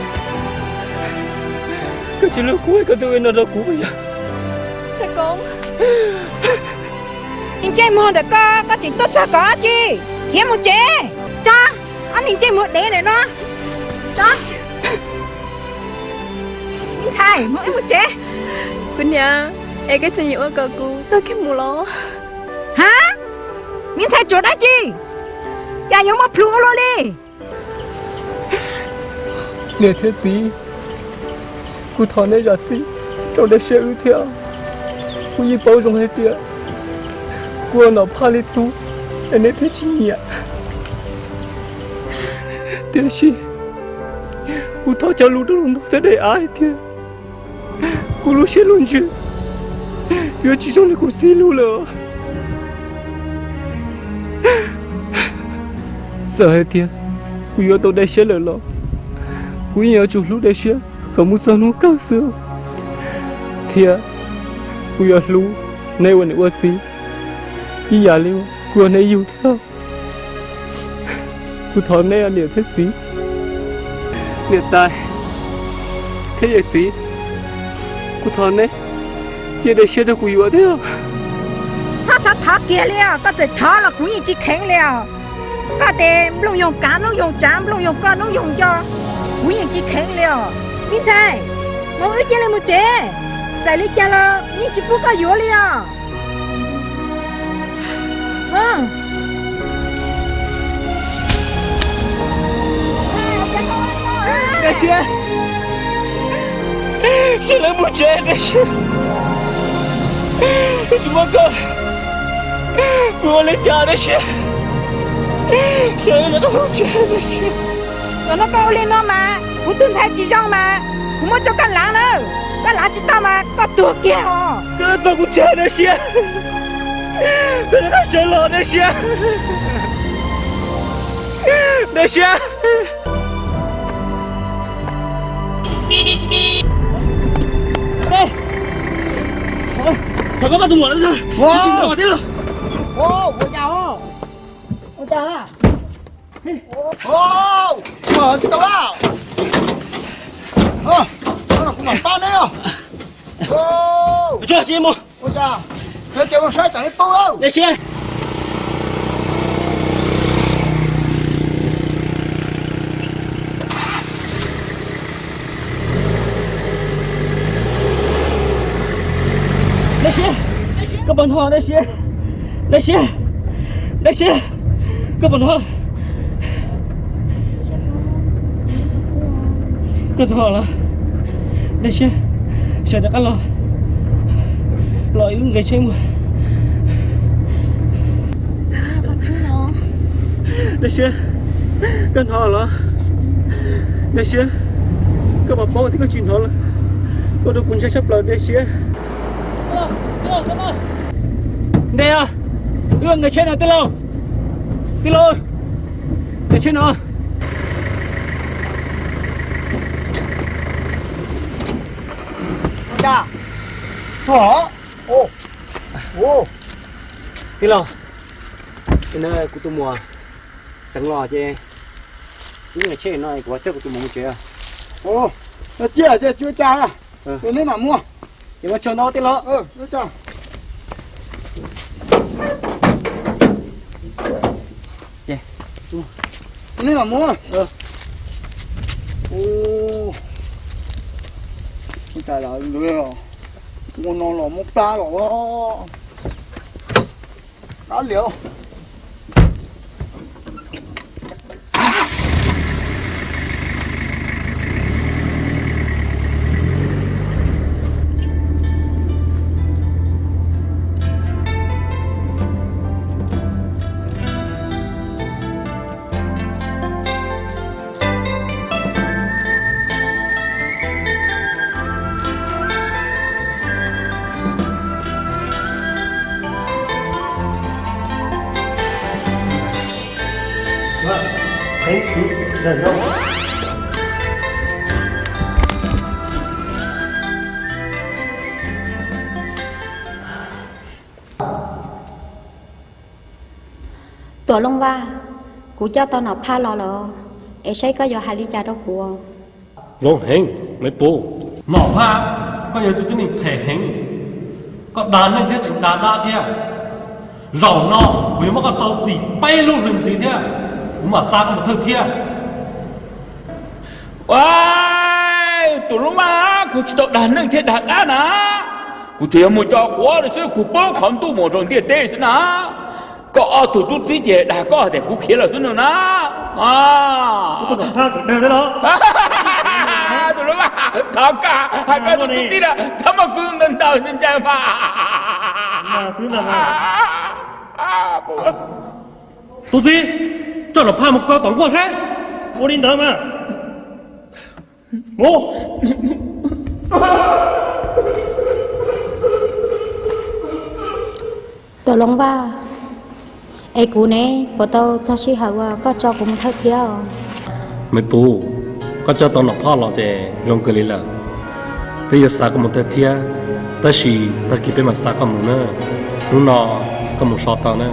Koj tsis hlub kuv, koj tuaj ua no rau kuv yog? Niag ntsej muag ntawm koj, koj tseem tuaj txog kom dab tsi? Khiav mus tsev. Tso, ob niag ntsej muag dev ntawm no. Tso. Me ntxhais, mus wb mus tsev. Kuv niam, es koj tseem yuav ua kom kuv tuag kiag mus los? Ha, me ntxhais tsuas dab tsi, cas yuav muaj plhus ua luaj li? Niam thiab txiv, kuv thov neb zam txim rau dab siab wb thiab. Kuv yeej paub zoo hais tias kuv ua nom phaj li tub es neb thiaj tsis nyiam. Tiam sis kuv thov cog lus rau lub ntuj tej daim av hais tias kuv lub siab lub ntsws yuav tsis zoo li kuv txiv lub lawm. Txawm hais tias kuv yuav tau dab siab lawm los kuv yeej yuav tsum hlub dab siab kom mus txog hnub kawg xwb, thiab kuv yuav hlub neb ua niam ua txiv ib yam li kuv hlub neb yug thiab. Kuv thov neb niam thiab txiv, niam tais thiab yawm txiv, kuv thov neb cia dab siab rau kuv yuav thiab. Txhob thov thov kiag li os, koj txawm thov los kuv yeej tsis kheev li os. Koj tes nplooj yoog kav noob yoog tsav, nplooj yoog koj noob yoog nco, kuv yeej tsis kheev li os. Me ntxhais, mus wb cia li mus tsev, txawm li cas los yeej tsis pub koj yuav li os. Dej Siab, sawv lawv mus tsev Dej Siab, tsis muaj koj kuv ua li cas Dej Siab, sawv lawv mus tsev Dej Siab. Thaum no koj ua li no mas kuv tus ntxhais tsis zoo mas kuv muab rau koj lav na, koj lav tsis tau mas koj tuag kiag os. Koj txhob kuv tseg Dej Siab, koj rov qab sawv los Dej Siab, Dej Siab. Thov koj pab tus muam no, ua cas, ua cas, tsis tau lawm, kuv mam pab neb os. Ua cas, yog ces ua saib tsam neb paub lawm. Dej Siab, Dej Siab, koj puas hnov Dej Siab, Dej Siab, Dej Siab, koj puas hnov, koj hnov los, Dej Siab, sawv rov qab los, los wb nqis tsheb mus. Dej Siab, koj hnov los? Dej Siab, koj puas paub tias koj tsis hnov los? Koj rau kuv ntshai tshaj plaws Dej Siab. Ntej os, wb nqis tsheb no tij laug, tij laug, nqis tsheb no. Tij laug, kuv tus muam xeev los ces wb nqis tsheb no kuv coj kuv tus muam mus tsev. Ciaj ces tsis ua cas, neb mam mus. Ces ua tsaug ntau tij laug. Neb mam mus. Ua no los muab plab los dab liam. Tuam Looj Vaj, kuv coj tau Nom Phaj los lawm, es saib koj yuav hais li cas rau kuv. Zoo heev, Maiv Pub. Nom Phaj, koj yog tus tib neeg phem heev, koj dag neeg thiab tseem dag dab thiab. Zaum no kuv yuav muab koj rau txim peb lub hli ntxiv thiab, kuv mam xa koj mus thawj thiab. Tuam Looj Vaj, kuv tsis tau dag neeg thiab dag dab na, kuv tsuas yog mus tso quav xwb, kuv paub qhov ntuj mus rau ntiaj teb xwb na. Koj ob tug tub txib ces dag koj tias kuv khiav lawm xwb no na. Tuam Looj Vaj, thov koj hais koj tus tub txib na, txhob muab kuv ntaus ntaus ncaj mas. Tub txib, coj Nom Phaj mus kaw tom nkuaj seb. Ua li ntawd mas. Tuam Looj Vaj, es kuv ne puas tau txog sij hawm uas koj tso kuv mus thawj thiab os? Maiv Pub, koj coj tau Nom Phaj los ces zoo kawg li lawm. Peb yuav xa koj mus thawj thiab, tab sis tag kis peb mam xa koj mus na. Hnub no koj mus so tau na.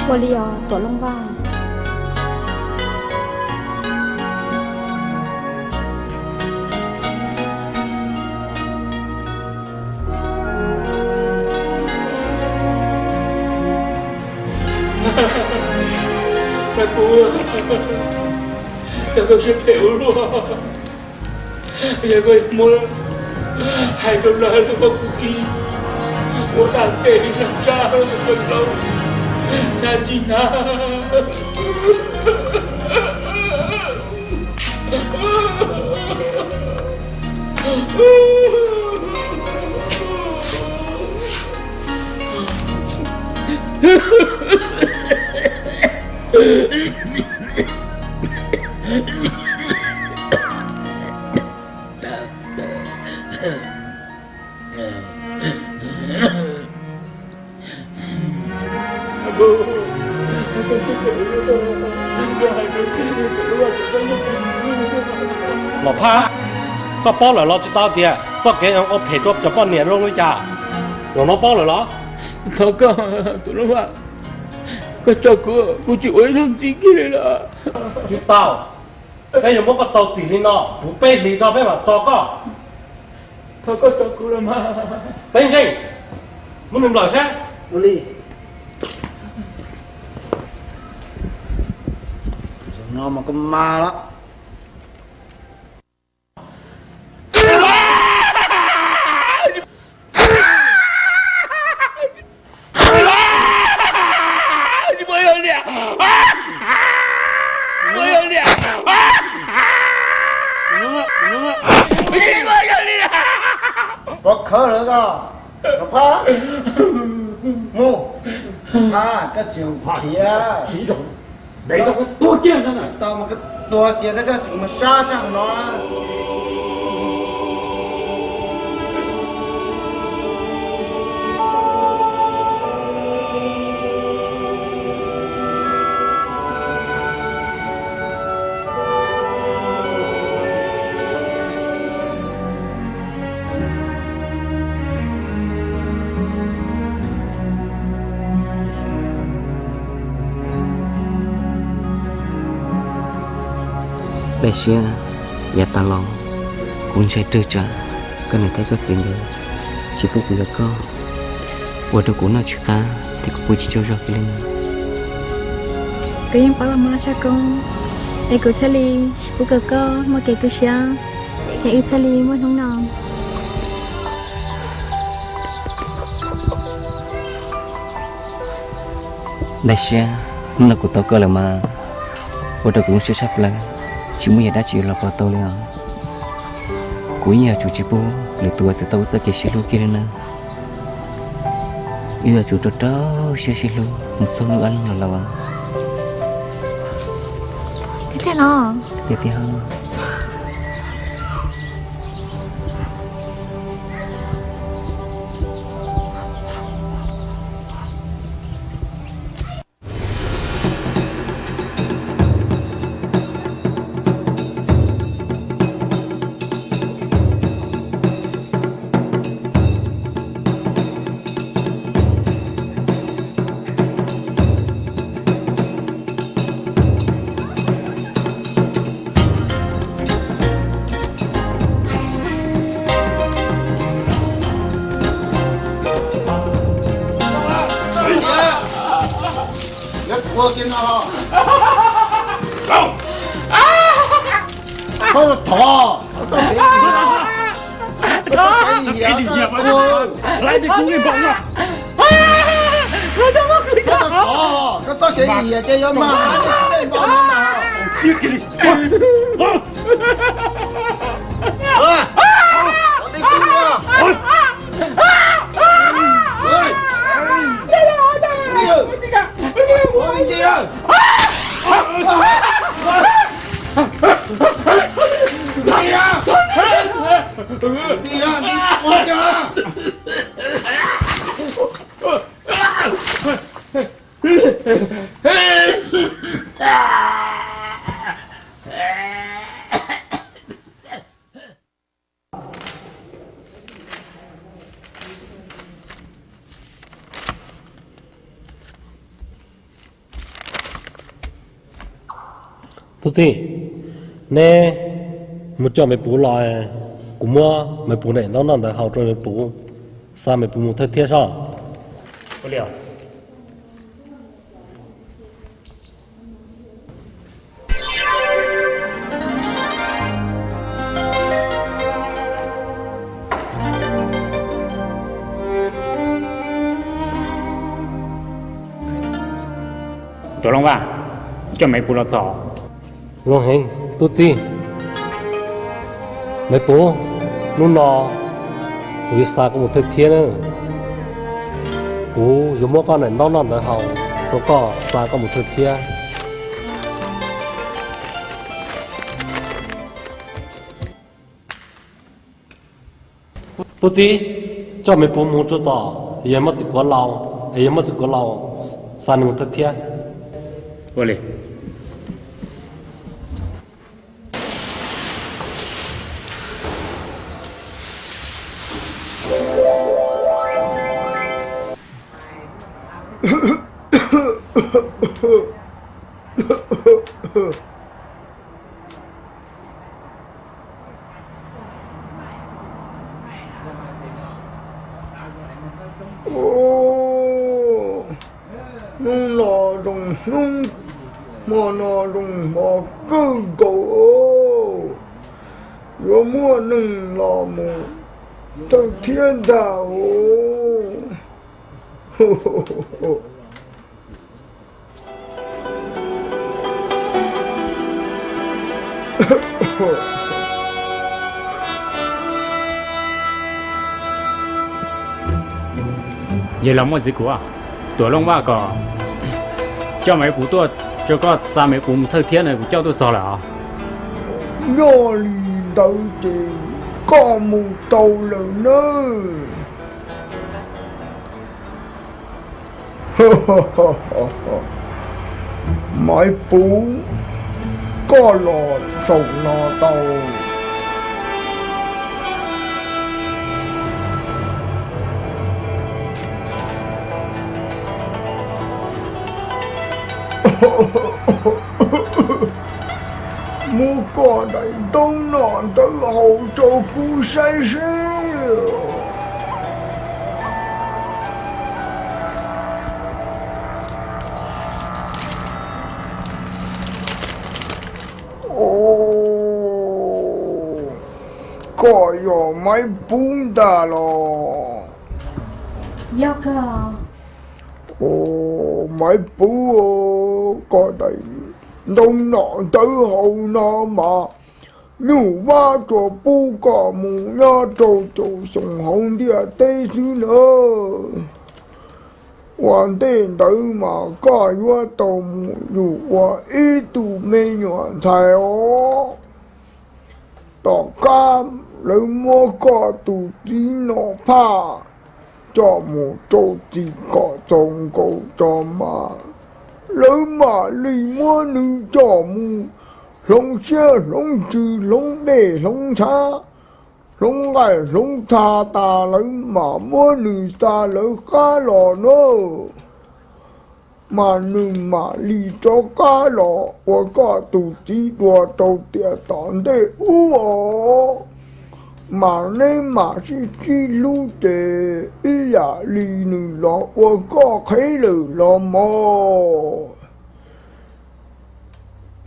Ua li os Tuam Looj Vaj. Yog koj siab phem ua luaj, yog koj yuav muab hais rau lawv los koj kuv tsis muab tag tes li, sab sab tsis hnav. Nom Phaj, koj paub lawm los tsis tau tias txoj kev ua phem rau cov poj niam zoo li cas? Zaum no paub lawm los? Thov koj, tus hlub Vaj, koj tso kuv, kuv tsis ua ib zaug ntxiv kiag li lawm. Tsis tau, peb yuav muab koj rau txim li no, puv peb hlis tso peb mam tso koj. Thov koj tso kuv los mas. Peb nkeej, muab nws nplawm seb. Ua li. Zaum no mas koj mag lawm. Pov khawv lawm koj, Nom Phaj. Mus, Nom Phaj, koj tseem khiav. Tau mas koj tuag kiag, koj tseem mus sab tshaj qhov no. Daim siab, yav tas los kuv ntshai rwg tsam koj niam thiab koj txiv nkawd tsis pub kuv yuav koj, ua rau kuv noj tsis qab thiab kuv pw tsis tsaug zog kiag li no. Koj yeej paub los mas Tshaj Koob, es kuv thiaj li tsis pub kom koj muaj kev tu siab, es wb thiaj li muaj hnub no. Daim siab, hnub no kuv tau koj lawm mas, ua rau kuv lub siab tshaj plaws, tsis muaj yam dab tsi yuav los pauv tau li os. Kuv yeej yuav tsum tsis pub lwm tus txawv tau wb txoj kev sib hlub kiag li nawb. Wb yuav tsum rau rau siab sib hlub mus txog hnub ob leeg los laus. Tiag tiag los? Tiag tiag. Thov, koj txoj kev lim hiam, koj txoj kev lim hiam ces yuav mag, Tub txib, neb mus coj me puv los, kuv muab me puv daim ntaub noj ntawd hau rau me puv, xa me puv mus thawj thiab soj. Ua li os. Tuam Looj Vaj, coj Maiv Puv los txog. Zoo heev tub txib. Maiv Puv, hnub no kuv yuav xa koj mus thawj thiab na. Kuv yuav muab koj daim ntaub noj ntawv haus rau koj xa koj mus thawj thiab. Tub txib, coj Maiv Puv mus tso tom yawg Moj Txwv Kuav Laus, es yawg Moj Txwv Kuav Laus xa nws mus thawj thiab. Ua li. Hnub no zoo hnub, hmo no zoo hmo kawg nkaus, yuav muaj neeg los mus thawj thiab ntag os. Yawg los muaj txiv kuv, Tuam Looj Vaj kom coj Maiv Puv tuaj, tso koj xa Maiv Puv mus thawj thiab no, kuv coj tuaj txog lawm os. Yog li ntawd ces koj mus tau lawm nawb. Maiv Puv, koj los zaum no tau. Muab koj daim ntaub noj ntawv haus rau kuv saib seb. Koj yog Maiv Puv ntag los? Yog kawg. Maiv Puv, koj daim ntaub noj ntawv haus no mas nyuj vab tsuas pub koj mus nyob rau caum xyoo hauv ntiaj teb xwb na. Ua ntej ntawd mas koj yuav tau mus yug ua ib tug me nyuam ntxhais os. Tom qab lawv muab koj tus txiv nom phaj coj mus rau txim kom txaus nkaus tso mas, lawv mam li muab nws coj mus hloov siab hloov ntsws, hloov dej hloov ntshav, hloov nqaij hloov txha tas, lawv mam muab nws xa lawv qab los na. Mas nws mam li rov qab los ua koj tus txiv dua rau tiam tom ntej ub os. Mas neb mam sib sib hlub ces ib yam li nws los ua koj qhev lawm los mog.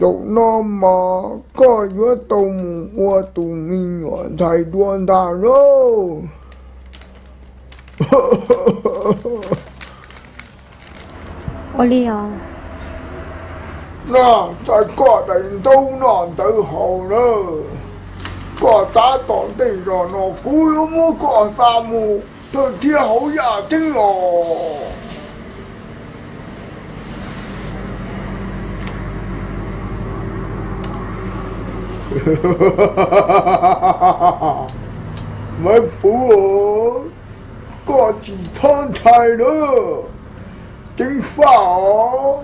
Zaum no mas koj yuav tau mus ua tus me nyuam ntxhais dua ntag lauj. Ua li os. Noj txais koj daim ntaub noj ntawv haus na, koj tav tom ntej zos no kuv yuav muab koj xa mus thawj thiab hauv yaj ceeb os. Maiv Puv, koj tsis txhob ntshai na, ceev faj os.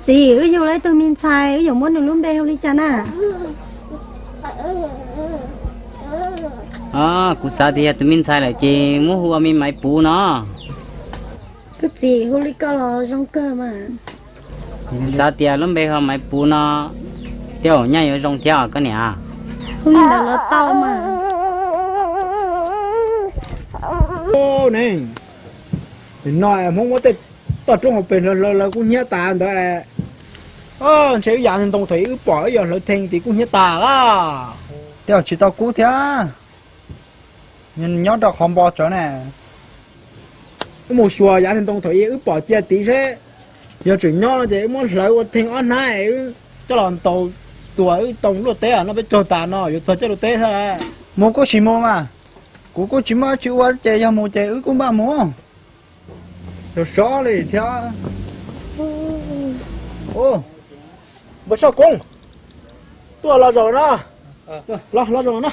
Txiv, wb yug lawm ib tug me ntxhais, wb yuav muab nws lub npe hu li cas na? Kuv xav tias yog tus me ntxhais lawm ces muab hu ua Me Maiv Puv no. Kuv txiv, hu li ko los zoo kawg mas. Kuv xav tias lub npe hu Maiv Puv no tej zaum nyaj yuav zoo thiab os koj niam. Hu li ntawd los tau mas. Ne, nim no Hmoob muab tej toj roob hauv pes hlawv hlawv lawv kub hnyiab tas ntawd. Ntshe wb yav ntoo thaum ub wb pom wb yog hlawv thee tid kub hnyiab tas lawm. Tej zaum tsis tau kub thiab, nyob rau qhov npo tsawv ne. Wb mus xyuas yav ntoo thaum ub wb pom cia tid seb, yog tseem nyob no ces wb muab hlawv ua thee ob hnab es wb coj los ntaus txuas wb tau luaj teb no peb caug tas no yuav txog caij luaj teb thiab. Mus kuj sim mus mas, kuv kuj tsis muaj dab tsi ua ces yog mus ces wb kuj npaj mus. Yog sov li thiab. Npawg Tshaj Koob, tuaj los zaum no. Los los zaum no.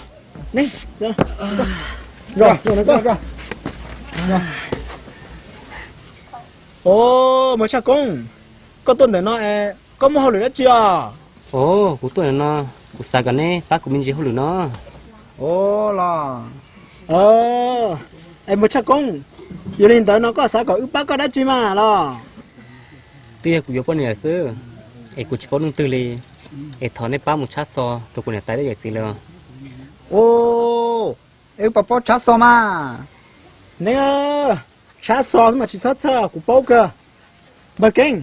Npawg Tshaj Koob, koj tuaj ntawm no es koj muaj hauj lwm dab tsi os? Os, kuv tuaj ntawm no, kuv xav kom neb pab kuv me ntsis hauj lwm no. Os los. Es npawg Tshaj Koob, yog li ntawd no koj xav kom wb pab koj dab tsi mas los? Twb yog kuv yuav poj niam xwb, es kuv tsis paub leej twg li, es thov neb pab mus tshab xo rau kuv niam tais thiab yawm txiv lawv. Os, es wb puas paub tshab xo mas? Neb, tshab xo xwb mas tsis txhob txhawj, kuv paub kawg. Npawg Keeb,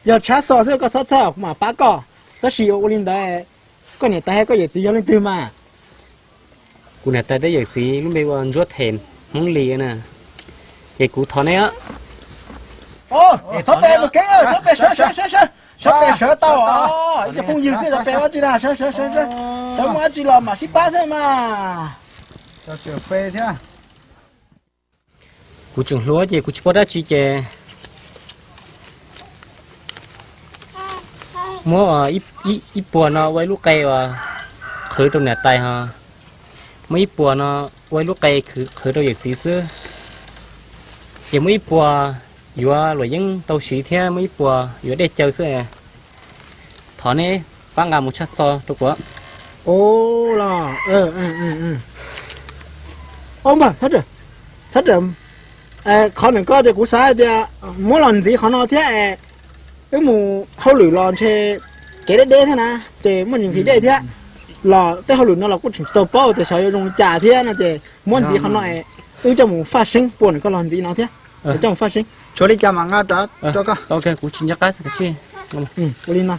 yog tshab xo xwb koj txhob txhawj, kuv mam pab koj. Tab sis ua li ntawd, koj niam tais thiab koj yawm txiv yog leej twg mas? Kuv niam tais thiab yawm txiv lub npe ua Ntsuab Them Hmoob Lis na. Ces kuv thov neb. Txhob pe Npawg Keeb, txhob pe, sawv sawv sawv sawv, sawv pe sawv tau os. Ib co phooj ywg xwb, txhob pe dab tsi na, sawv sawv sawv sawv, sawv muaj dab tsi los mam sib pab xwb mas. Kuv tseem hluas ces kuv tsis paub dab tsi ces muab ib puas no ua ib lub qe uas qhwv rau niam tais ho, muab ib puas no ua ib lub qe qhwv rau yawm txiv xwb. Ces muab ib puas yuav luam yeeb tau siv thiab muab ib puas yuav dej caw xwb. Thov neb pab nqa mus tshaj xo rau kuv. Ua los, ob npawg, txhob rawm, qhov ntawm koj ces kuv xav hais tias muab los ntxiv qhov no thiab es wb mus hauj lwm los ntshe kev deb deb thiab na, ces muaj ntsis nqhis dej thiab, los tej hauj lwm no los kuj tseem tsis tau paub tias xyov yuav zoo li cas thiab no ces muab ntxiv qhov no es wb coj mus faj seeb, puas ntawm koj los ntxiv no thiab, coj mus faj seeb. Tshuav li cas mam nqa rov rau koj. Kuv tsis nco qab xwb. Ua li no,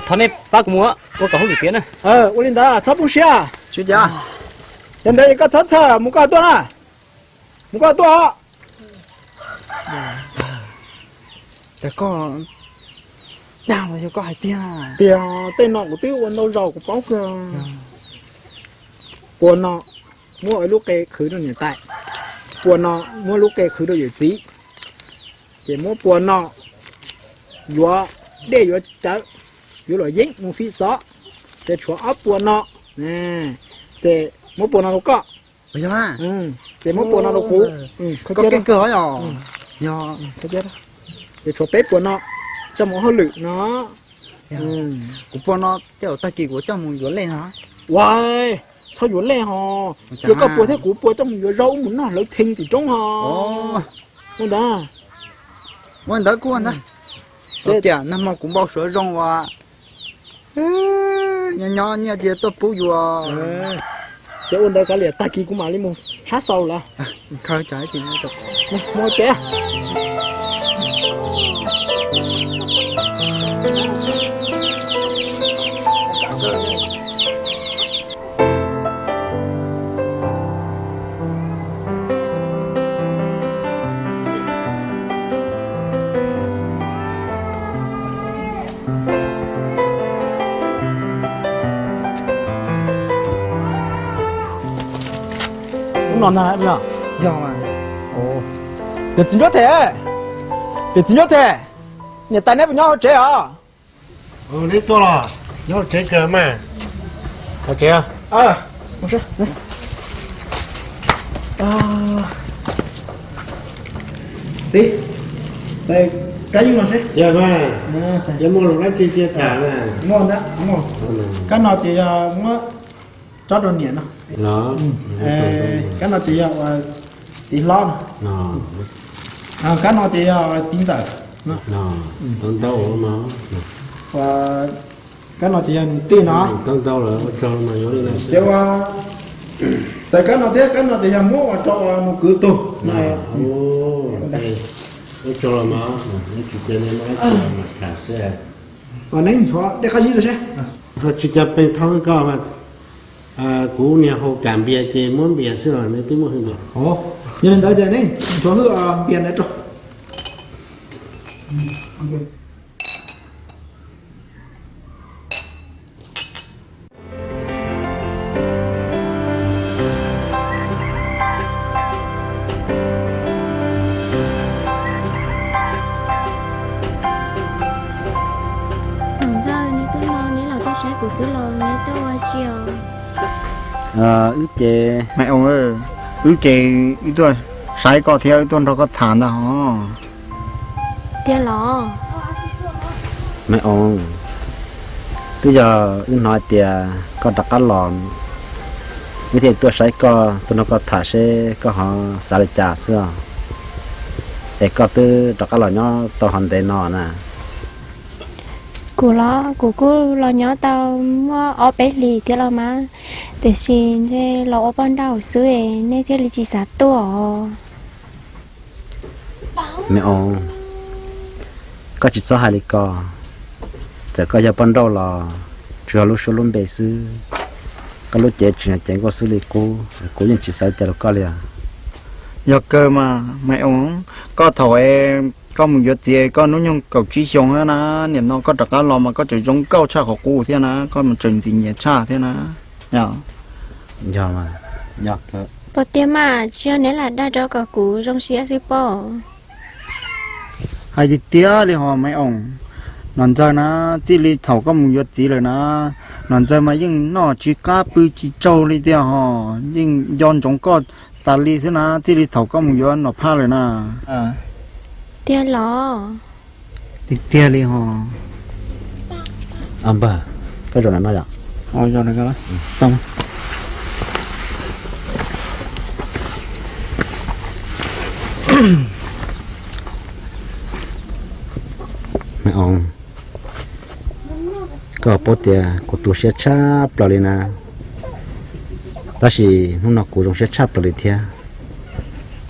thov nej pab kuv mus ua kom hauj lwm tiav na. Ua li ntawd txhob poob siab. Yog ntawd koj txhob txhawj, mus koj tuaj na. Mus koj tuaj. Cas koj dag los yog koj hais tiag? Tiag, tej no kuv twb ua ntau zaus kuv paub kawg. Puas no muab ua lub qe qhwv rau niam tais, puas no muab lub qe qhwv rau yawm txiv, ces muab puas no yuav dej yuav cawv, yuav luam yeeb mus fi xov, ces tshuav ob puas no, ces muab puas no rau koj, ces muab puas no rau kuv. Koj keej kawg os. Yog, ces tshuav peb puas no coj mus ua hauj lwm no. Kuv puas no tej zaum tag kis kuv coj mus yuav lej no. Ua, txhob yuav lej ho, cia koj puas thiab kuv puas coj mus yuav zaub mus noj hlawv thee tim roob ho. Ua ntawd, ua ntawd kuj ua ntawd. Tias nag hmo kuv npau suav zoo uas nyob nyob nyiaj cia tuaj pub yus. Ces ua ntawd kav liam, tag kis kuv mam li mus tshab xau lawm. Mus tsev. Ub no ntag, yog, yog txiv Ntsuab Them, yog txiv Ntsuab Them, niam tais neb puas nyob hauv tsev os? Neb tuaj los nyob hauv tsev kawg mas. Txiv, txiv, Kab yeej los seb. Yog mas, yog muaj lus dab tsi cia tham na. Muaj ntag, muaj. Kab no ces yog muab tsob rau niam no. Los, kab no ces yog uas txiv hlob no. Kab no ces yog txiv ntxawm no. Ntau ntau no. Kab no ces yog nws tij no. Ntau ntau lawm, ua tsaug mas yuav li no. Ces ua, txawm kab no thiab kab no ces yog muab ua rau nws kwv tug no. Ua tsaug los mas, neb tsis cia li muab dab tsi mas tham seb. Neb nthuav dej qab zib rau seb. Tsis cia pes thauj koj mas, kuv niag hau kam npias ces muab npias xwb los nws twb muaj hwj npias. Yog li ntawd ces neb nthuav hwj npias ntawd rau. Ntxawg, neb tuaj no neb los tuaj saib kuv xwb los neb tuaj ua tsi os? Wb ces, Maiv Oos, wb ces wb tuaj saib koj thiab wb tuaj nrog koj tham ntag hos. Tiag los? Maiv Oos, twb yog wb hnov hais tias koj rov qab los, wb thiaj tuaj saib koj, tuaj nrog koj tham seb koj ho xav li cas xwb os. Es koj twb rov qab los nyob tau ho ntev no na? Kuv los kuv kuj los nyob tau muaj ob peb hlis thiab los mas, tiam sis ntshe los ua poj nrauj xwb es nej thiaj li tsis xav tuaj os. Maiv Oos, koj tsis txhob hais li ko. Txawm koj yog poj nrauj los tsuas yog lub suab lub npe xwb, koj lub cev tseem yog cev nkauj xwb li qub, kuv yeej tsis xav li cas rau koj li os. Yog kawg mas Maiv Oos, koj thaum koj mus yuav txiv koj hnub nyoog kaum tsib xyoo na, nim no koj rov qab los mas koj tseem zoo nkauj tshaj qhov qub thiab na, koj mas tseem ntxim nyiam tshaj thiab na. Yog, yog. Puas tiag mas tsis yog neb lam dag rau kom kuv zoo siab xwb pob? Hais tiag tiag li hos Maiv Oos, Nom Ntxawg na, txij li thaum koj mus yuav txiv lawm na, Nom Ntxawg mas yeej noj tsis qab pw tsis tsaug li tiag hos, yeej nco ntsoov koj tas li xwb na, txij li thaum koj mus yuav Nom Phaj lawm na. Tiag los? Tiag tiag li hos. Npawg, koj zaum no yom? Maiv Oos, koj paub tias kuv tu siab tshaj plaws li na, tab sis hnub no kuv zoo siab tshaj plaws li thiab,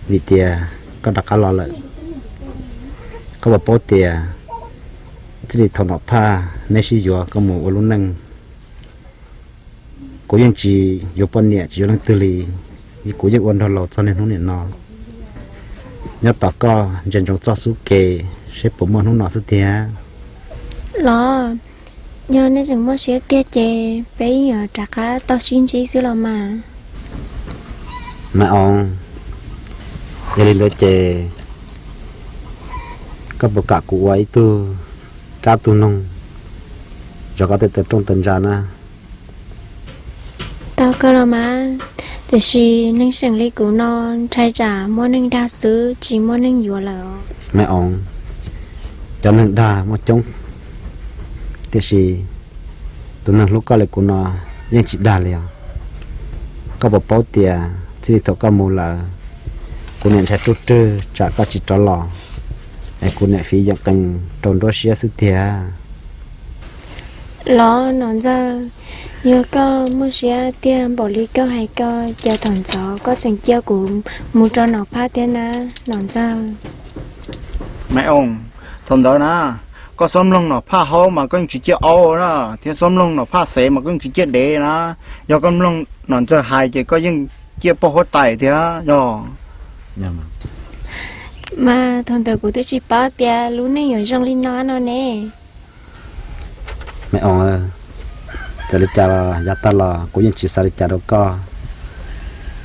vim tias koj rov qab los lawm. Koj puas paub tias txij li thaum Nom Phaj neb sib yuav koj mus ua lub neej, kuv yeej tsis yuav poj niam tsis yuav leej twg li, kuv yeej ua nrog laus txog niaj hnub nim no. Nyob tos koj ntsia ntsoov txoj xub ke seb puas muaj hnub no xwb tiag. Los, yog nej tseem muaj siab tiag ces peb yeej yuav rov qab tau sib ntsib xwb los mas. Maiv Oos, yog li ntawd ces koj puas kam kuv ua ib tug kab tug noog zov koj tej taw rooj taw ntsa na? Tau kawg los mas, tiam sis neeg seem li kuv no ntshai tsam muaj neeg dag xwb tsis muaj neeg yuav lawm. Maiv Oos, cov neeg dag muaj coob, tiam sis tus neeg hlub koj li kuv no yeej tsis dag li os. Koj puas paub tias txij li thaum koj mus lawm, kuv niam ntshai ruaj rwg tsam koj tsis rov los, es kuv niam fiv yeem qees rau nruab siab xwb tiag. Los Nom Ntxawg, yog koj muaj siab tiag npaum li koj hais ko, cas thaum ntxov koj tseem cia kuv mus rau Nom Phaj thiab na, Nom Ntxawg? Maiv Oos, thaum ntawd na, koj xob mloog Nom Phaj haub mas koj yeej tsis ciaj aub na, thiab xob mloog Nom Phaj xev mas koj yeej tsis ciaj dev na. Yog koj mloog Nom Ntxawg hais ces koj yeej ciaj poj huab tais thiab yog. Mas thaum ntawd kuv twb tsis paub tias lub neej yuav zoo li no no ne. Maiv Oos, txawm li cas los yav tag los kuv yeej tsis xav li cas rau koj.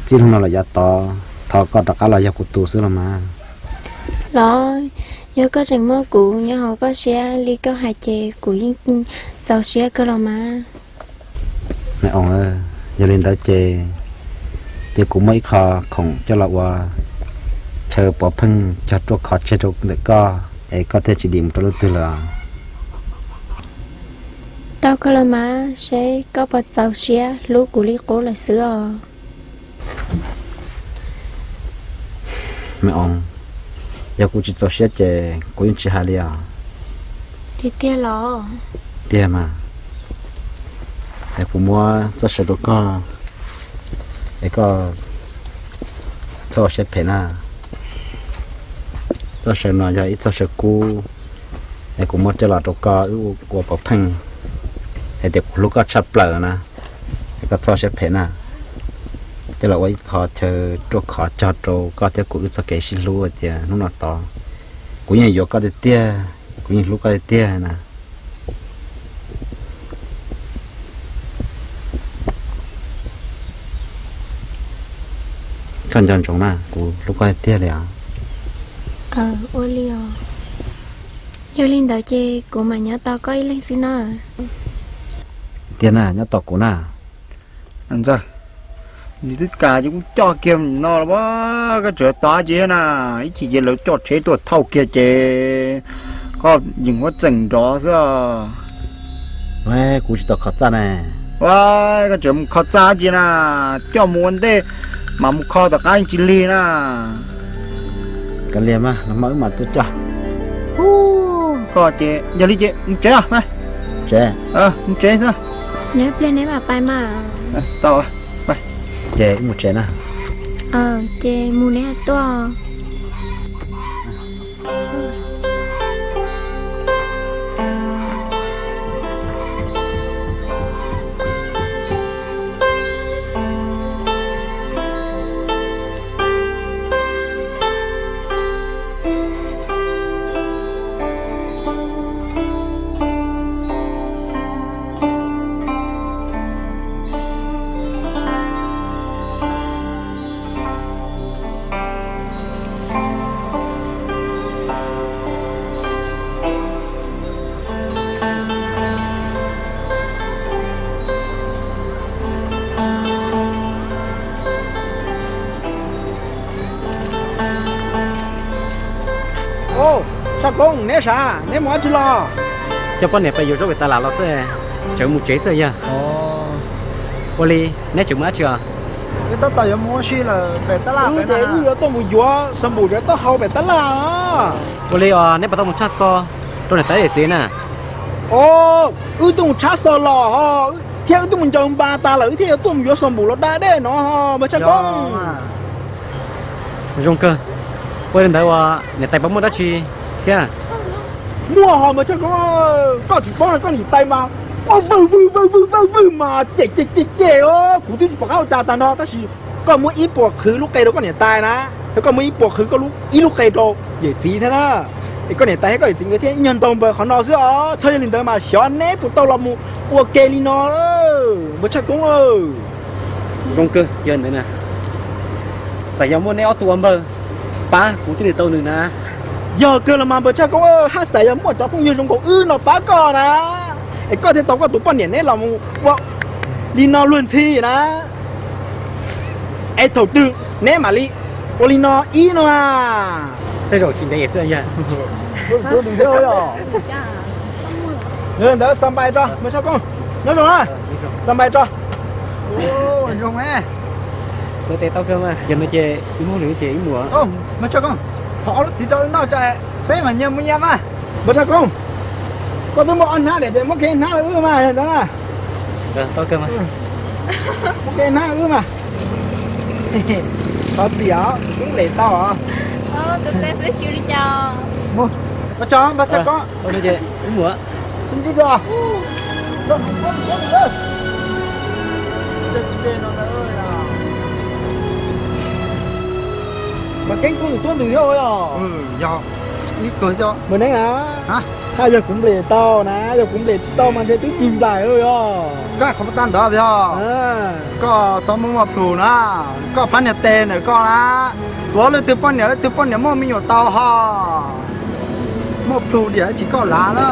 Txij hnub no los yav tod, thov koj rov qab los yog kuv tus xwb los mas. Los, yog koj tseem muaj kuv nyob hauv koj siab li koj hais ces kuv yeej txaus siab kawg los mas. Maiv Oos, yog li ntawd ces, ces kuv muaj ib qho khoom coj los ua chaw pov pheej cog ruaj khov tseg rau ntawm koj. Es koj thiaj tsis dim mus rau leej twg lawm? Tau koj los mas, seb koj puas txaus siab hlub kuv li qub lawm xwb os. Me oo, yog kuv tsis txaus siab ces kuv yeej tsis hais li os. Tiag tiag los? Tiag mas. Es kuv muab txoj saw rau koj, es koj txhob ua siab phem na. Txoj saw no yog ib txoj saw kub, es kuv muab coj los rau koj wb ua pov pheej hais tias kuv hlub koj tshaj plaws na. Es koj txhob siab phem na. Coj los ua ib qho chaw ruaj khov cog rau koj thiab kuv wb txoj kev sib hlub hais tias hnub no tod kuv yeej yuav koj tiag tiag, kuv yeej hlub koj tiag tiag na. Koj nco ntsoov na, kuv hlub koj tiag tiag li os. Ua li os. Yog li ntawd ces kuv mam nyob tos koj ib leeg xwb na. Tiag na, nyob tos kuv na. Ntxawg, nws twb kam ces kuv coj kiag no los, koj tseem tos ces na, ib chim ces lawv coj tsheb tuaj thauj kiag ces koj yeem muab txeem nrov xwb. Kuv tsis tau kho txaj ne. Koj tseem mus kho txaj ces na, coj mus ua ntej mas mus kho tom qab tsis lig na. Kav liam mas, los mas wb mam tuaj coj. Koj ces yog li ces mus tsev os. Tsev? Mus tsev xwb. Neb pliag neb mam pais mas. Tau. Ces wb mus tsev na. Ces mus neb tuaj. Tshaj Koob, neb sav, neb mus dab tsi los? Coj poj niam pais yuav zaub pem tab laj los xwb, tseem mus tsev xwb yog. Ua li neb tseem mus dab tsi os? Wb tab tom yuav mus ua si lawm pem tab laj. Wb ces wb yuav tuaj mus yuav xo npum cov taub hau pem tab laj. Ua li os, neb puas tau mus tshaj xo rau niam tais yawm txiv na? Os, wb tuaj mus tshaj xo los thiab wb tuaj mus ncaws npas tas lawm wb thiaj yuav tuaj mus yuav xo npum los da dej no mas Tshaj Koob. Zoo kawg. Ua li ntawd uas niam tais puas muaj dab tsi thiab? Muaj ho mas Tshaj Koob, koj tsis paub no koj niam tais mas ua vwg vwg vwg vwg vwg vwg mas cem cem cem cem os, kuv twb tsis pom qab ua cas tag nrho tab sis koj muab ib puas qhwv lub qe rau koj niam tais na, thiab koj muab ib puas qhwv koj ib lub qe rau yawm txiv thiab na. Es koj niam tais thiab koj yawm txiv nkawd thiaj ib nyuag ntaug npaws qhov no xwb os. Txhob yog li ntawd mas xyov neb puas tau los mus ua ke li no, npawg Tshaj Koob. Zoo kawg, yog ntawd na, xav yog muaj neb ob tug ua npawg pab kuv thiaj li tau nws na. Yog kawg los mas npawg Tshaj Koob, haj xav yog muaj cov phooj ywg zoo nkaus wb no pab koj na, es koj thiaj tau koj tus poj niam neb los mus ua li no luag ntxhi na. Es thaum twg neb mam li ua li no ib no na? Tej zaum tsis ntev xwb yog. Ntawd xa npais tso npawg Tshaj Koob, nyob zoo na, xa npais tso. Zoo, yog no ces wb mus ces wb mus. Npawg Tshaj Koob, thov ob lub txiv rau wb noj tso, peb mam nyias mus nyias mas. Npawg Tshaj Koob, koj twb muaj ob hnab lawm ces muab kiag ib hnab rau wb mas ntawd na. Muab kiag ib hnab rau wb mas. Thov txim os, twb nplem tau os. Npawg Tshaj Koob, wb mus. Mas Keeb kuj tuaj ntws thiab os. Yog, Npawg Neeb na, haj yog kuv nplem tau na, yog kuv nplem tsis tau mas ntshe twb cig nplaim os. Koj qhov muaj tag ntawd yog koj txhob muaj muaj plhus na, koj phab niag tes ntawm koj na, tuav leej twg poj niam leej twg poj niam muaj me nyuam tau ho. Muaj plhus diam tsis koj lav na.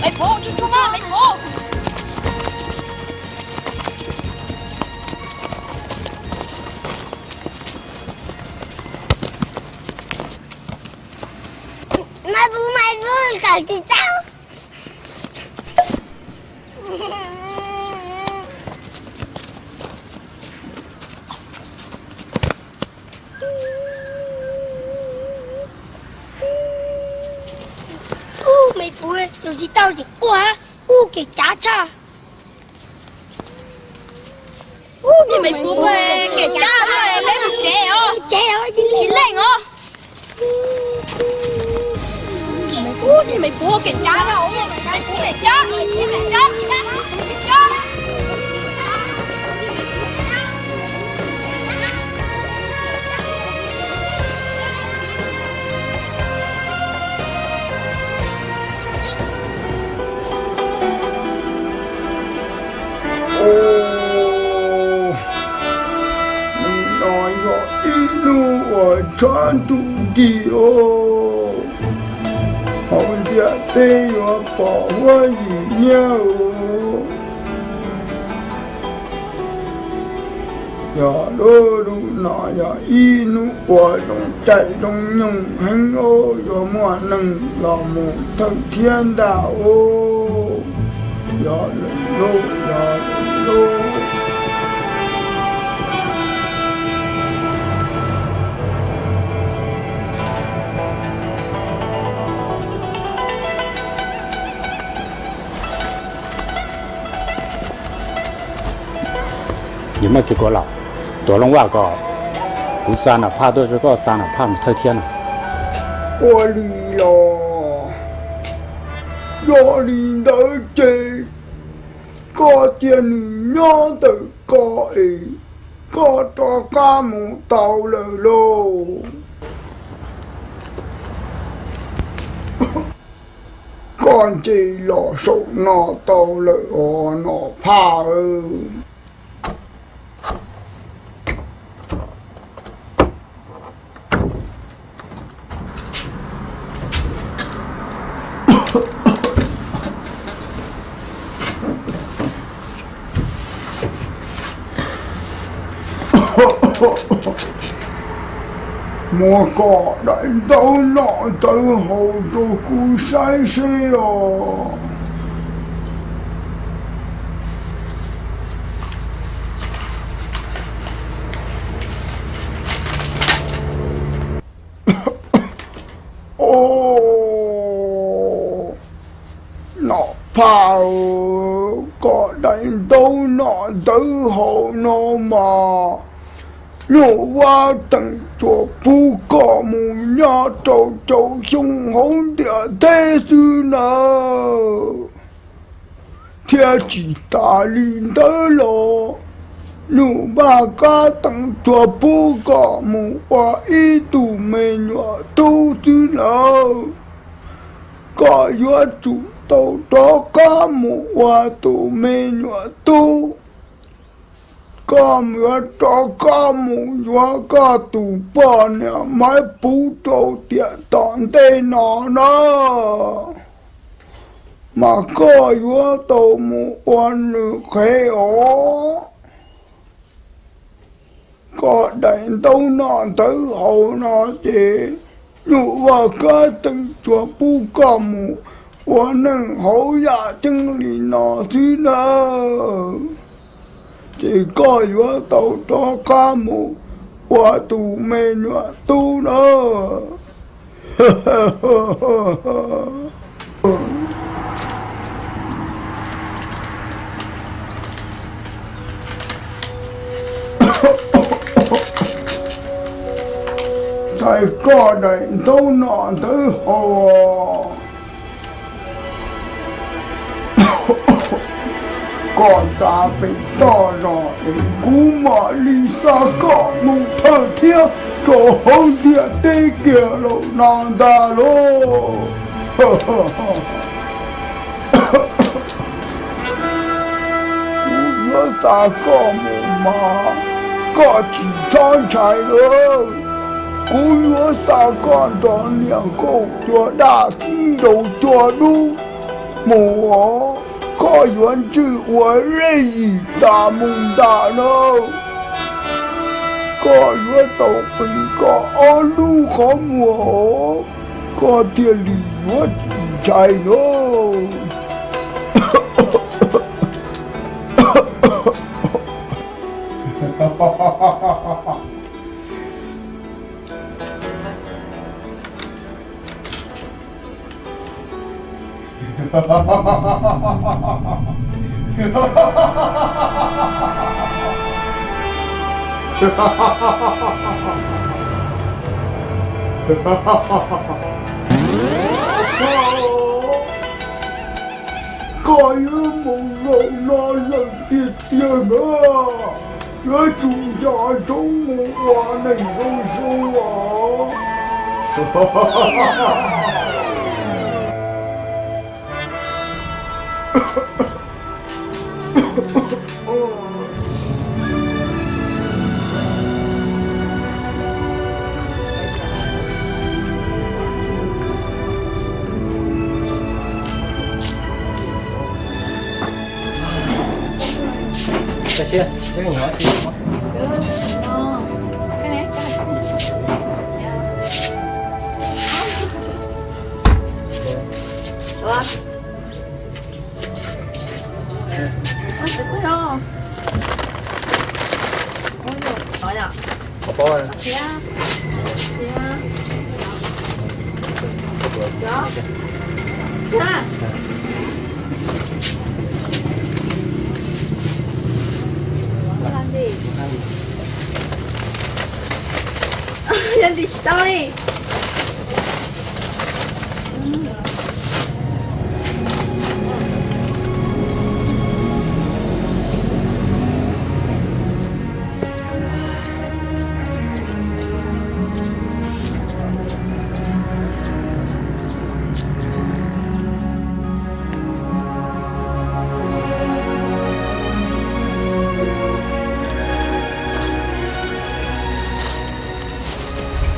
Maiv Puv, tsuag tsuag mas Maiv Puv. Maiv Puv, Maiv Puv, kawm tsis tau. Ub, Maiv Puv, yus tsis tau tsis quaj, ub, kev tsav tshaj. Ub, niag Maiv Puv, kev tsav lawm, leb mus tsev os, tsis leej os. Ub, niag Maiv Puv, kev tsav lawm, Maiv Puv, kev tsav, Maiv Puv, kev tsav, kev tsav. Ub, hnub no yog ib hnub uas tshav ntuj nrig os, hauv ntiaj teb yuav pom huab yim niab os. Yog lub hnub no yog ib hnub uas zoo caij zoo nyoog heev os, yuav muaj neeg los mus thawj thiab ntag os. Yog lawm lauj, yog lawm lauj. Yog muaj txiv kuv los, tuav looj vaj kom kuv xa Nom Phaj tuaj, koj xa Nom Phaj mus thawj thiab no. Ua li los, yog li ntawd ces koj cia nws nyob ntawm ko es koj rov qab mus tau lawm lauj. Koj nce los saum no tau lawm os Nom Phaj. Muab koj daim ntaub no ntawd haus rau kuv saib seb os. Os, Nom Phaj, koj daim ntaub no ntawd haus no mas nyuj vaj teem tuaj pub koj mus nyob rau caum xyoo hauv ntiaj teb xwb nawb. Thiab tsis tas li ntawd los, nyuj vaj kab teem tuaj pub koj mus ua ib tug me nyuam tub xwb nawb. Koj yuav tsum tau rov qab mus ua tus me nyuam tub. Koj yuav rov qab mus yuav koj tus poj niam Maiv Puv rau tiam tom ntej no na, mas koj yuav tau mus ua nws qhev os. Koj daim ntaub no ntawd haus no ces nyuj vaj kab teem tuaj pub koj mus ua neej hauv yam ceeb li no xwb nawb. Ces koj yuav tau rov qab mus ua tus me nyuam tub nawb. Txais koj daim ntaub no ntawd haus. Koj txav pem toj zog es kuv mam li xa koj mus thawj thiab rau hauv ntiaj teb kiag lawm no ntag lauj. Kuv yuav xa koj mus mas koj tsis txhob ntshai lawm. Kuv yuav xa koj nrog niam nkauj cua daj xib nraus cua dub Mus os, koj yuav ntswj ua lej yim tas mus ntag na. Koj yuav tau qiv koj ob lub qhov muag os, koj thiaj li yuav tsis ntshai na. Koj yuav mus zaum no lawm tiag tiag na. Yuav tsum nco ntsoov mus ua neeg zoo zoo os. Yog ntsis tsis tau li.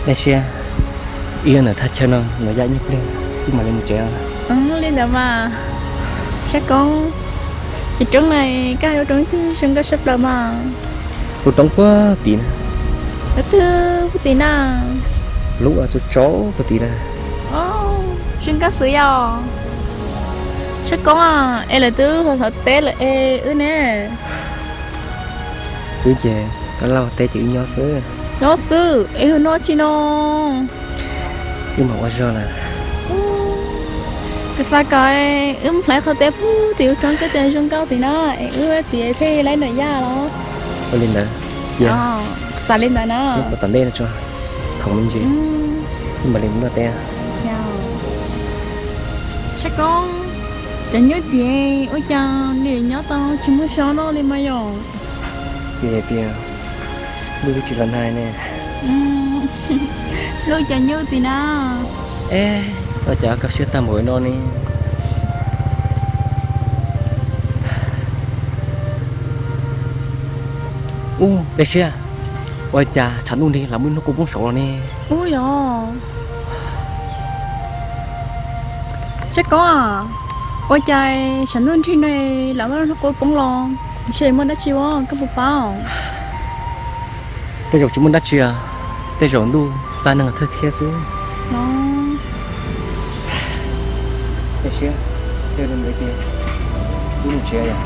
Dej Siab, wb yuav ntawm thaj chaw no los yaj ib nyuag pliag, wb mam li mus tsev. Li ntawd mas. Sab Koob, ces roob na, koj hais lub roob twg zoo nkauj tshaj plaws mas? Lub roob puag tid na. Lub twg puag tid na? Lub uas tsaus tsaus puag tid na. Zoo nkauj xwb yom. Sab Koob, es lawv twb hlawv teb lawm es wb ne? Wb ces lawv hlawv teb ces wb nyob xwb. Nyob xwb es hu noj tsis no? Wb mam ua zog lawm. Kuv xav kom wb mus hlawv qhov teb puag tim ub roob koj tias zoo nkauj tid na, es wb tias thiaj li laib ntawm yaj los. Ua li ntawd, xav li ntawd na. Nyob puag tom ntej no tso, khoom me ntsis, wb mam li mus noj teb. Sab Koob, cov nyuj tias ua cas nim nyob tau tsis muaj zog noj li mas yom? Tias tias, ntuj twb tsis los nag ne. Luj cov nyuj tim na. Es, ua cas koj siab tag npaum no ne? Ub, Dej Siab, ua cas tshav ntuj nrig los muaj ib hnub kua poob saud los ne? Ub yog. Sab Koob, ua cas tshav ntuj nrig no los muaj ib hnub kua poob los? Ntshe muaj dab tsi ua koj puas paub? Tej zaum tsis muaj dab tsi, tej zaum ntuj xa neeg thawj thiab xwb. Dej Siab, wb mus tsev os.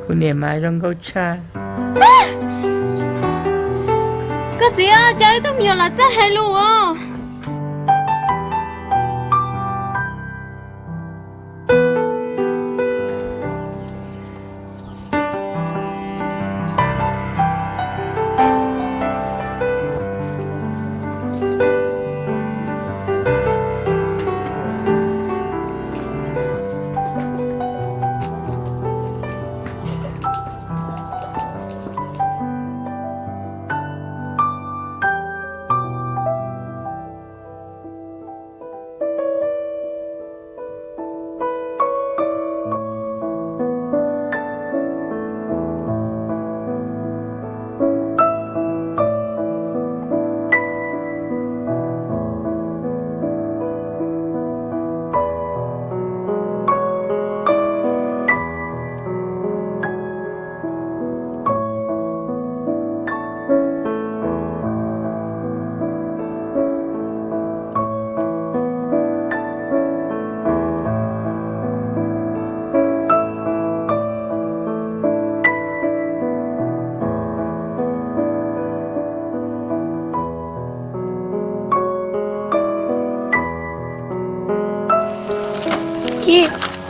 Kuv niam mas zoo nkauj tshaj. Koj Txiv, cov ib tug me nyuam los txawj hais lus os.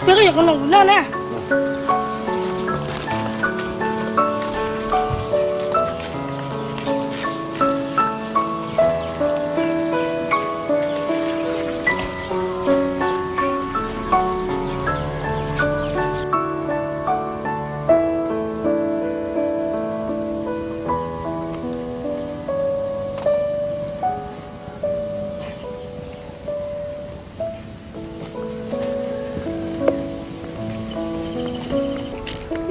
Peb koj yuav qhov no kuv noj na.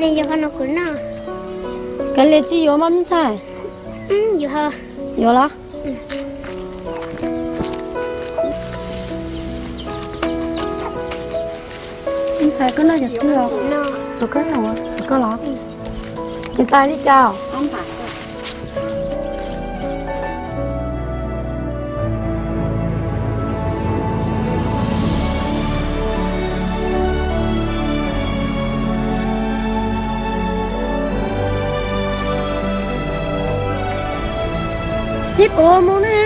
Nws yuav qhov no kuv noj. Kav liam tsis yuav mas me ntxhais. Yuav ho. Yuav los. Me ntxhais koj noj cov twg os? Tus koj noj, tus koj los. Nws tas li cas? Me puv mus na.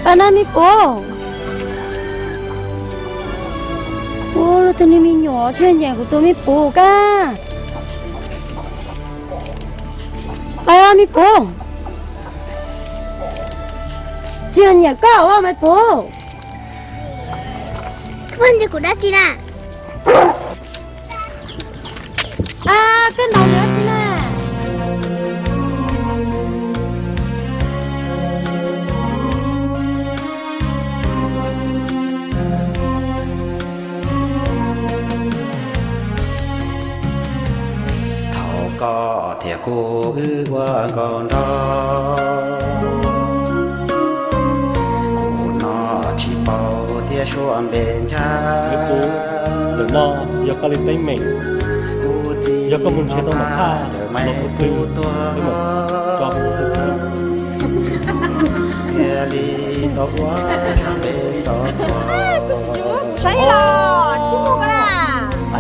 Pab na me puv. Ua luag tus niag me nyuam tsis nyiam kuv tus me puv kab. Pab me puv. Tsis nyiam koj ua me puv. Koj nrog kuv dab tsi na? A, koj ntaus nws dab tsi na? Thaum koj thiab kuv wb ua nkauj nraug, kuv no tsis paub thiab suab npe ncaj. Lwm no yog koj li teeb meem, yog koj mus nrhiav tau nram haj los kuv twb, wb mam tso kuv twb thiaj li tau ua npe tau txhua. Saib los tsis mus koj na.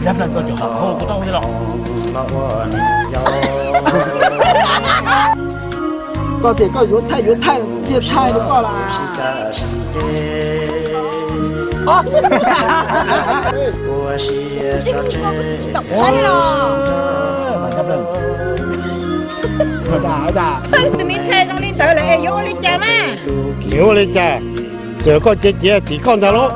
Dab Plees, koj tseem hauj kuv tau li los. Koj tias koj yuav thaij yuav thaij, thiaj thaij rau koj las. Tus me ntxhais zoo li ntawd lawm es yuav ua li cas mas? Yuav ua li cas? Txawm koj cia cev tim koj ntag lauj.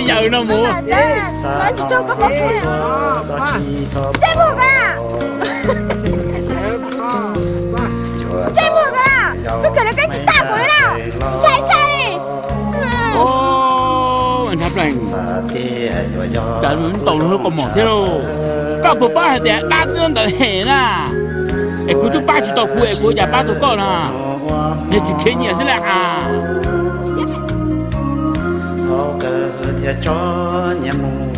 Yawm no mus. Txaij mus koj na! Koj kawm lawv kab tsis tag kuv li na! Ntshai ntshai li! Cas ntaus nws lub kaus mom thiab lauj? Koj puas paub hais tias dab twb ntawd hem na? Es kuv twb pab tsis tau kuv es kuv cas pab tau koj no? Yog tsis khiav nyiam xwb las as. Thiab tso nyias mus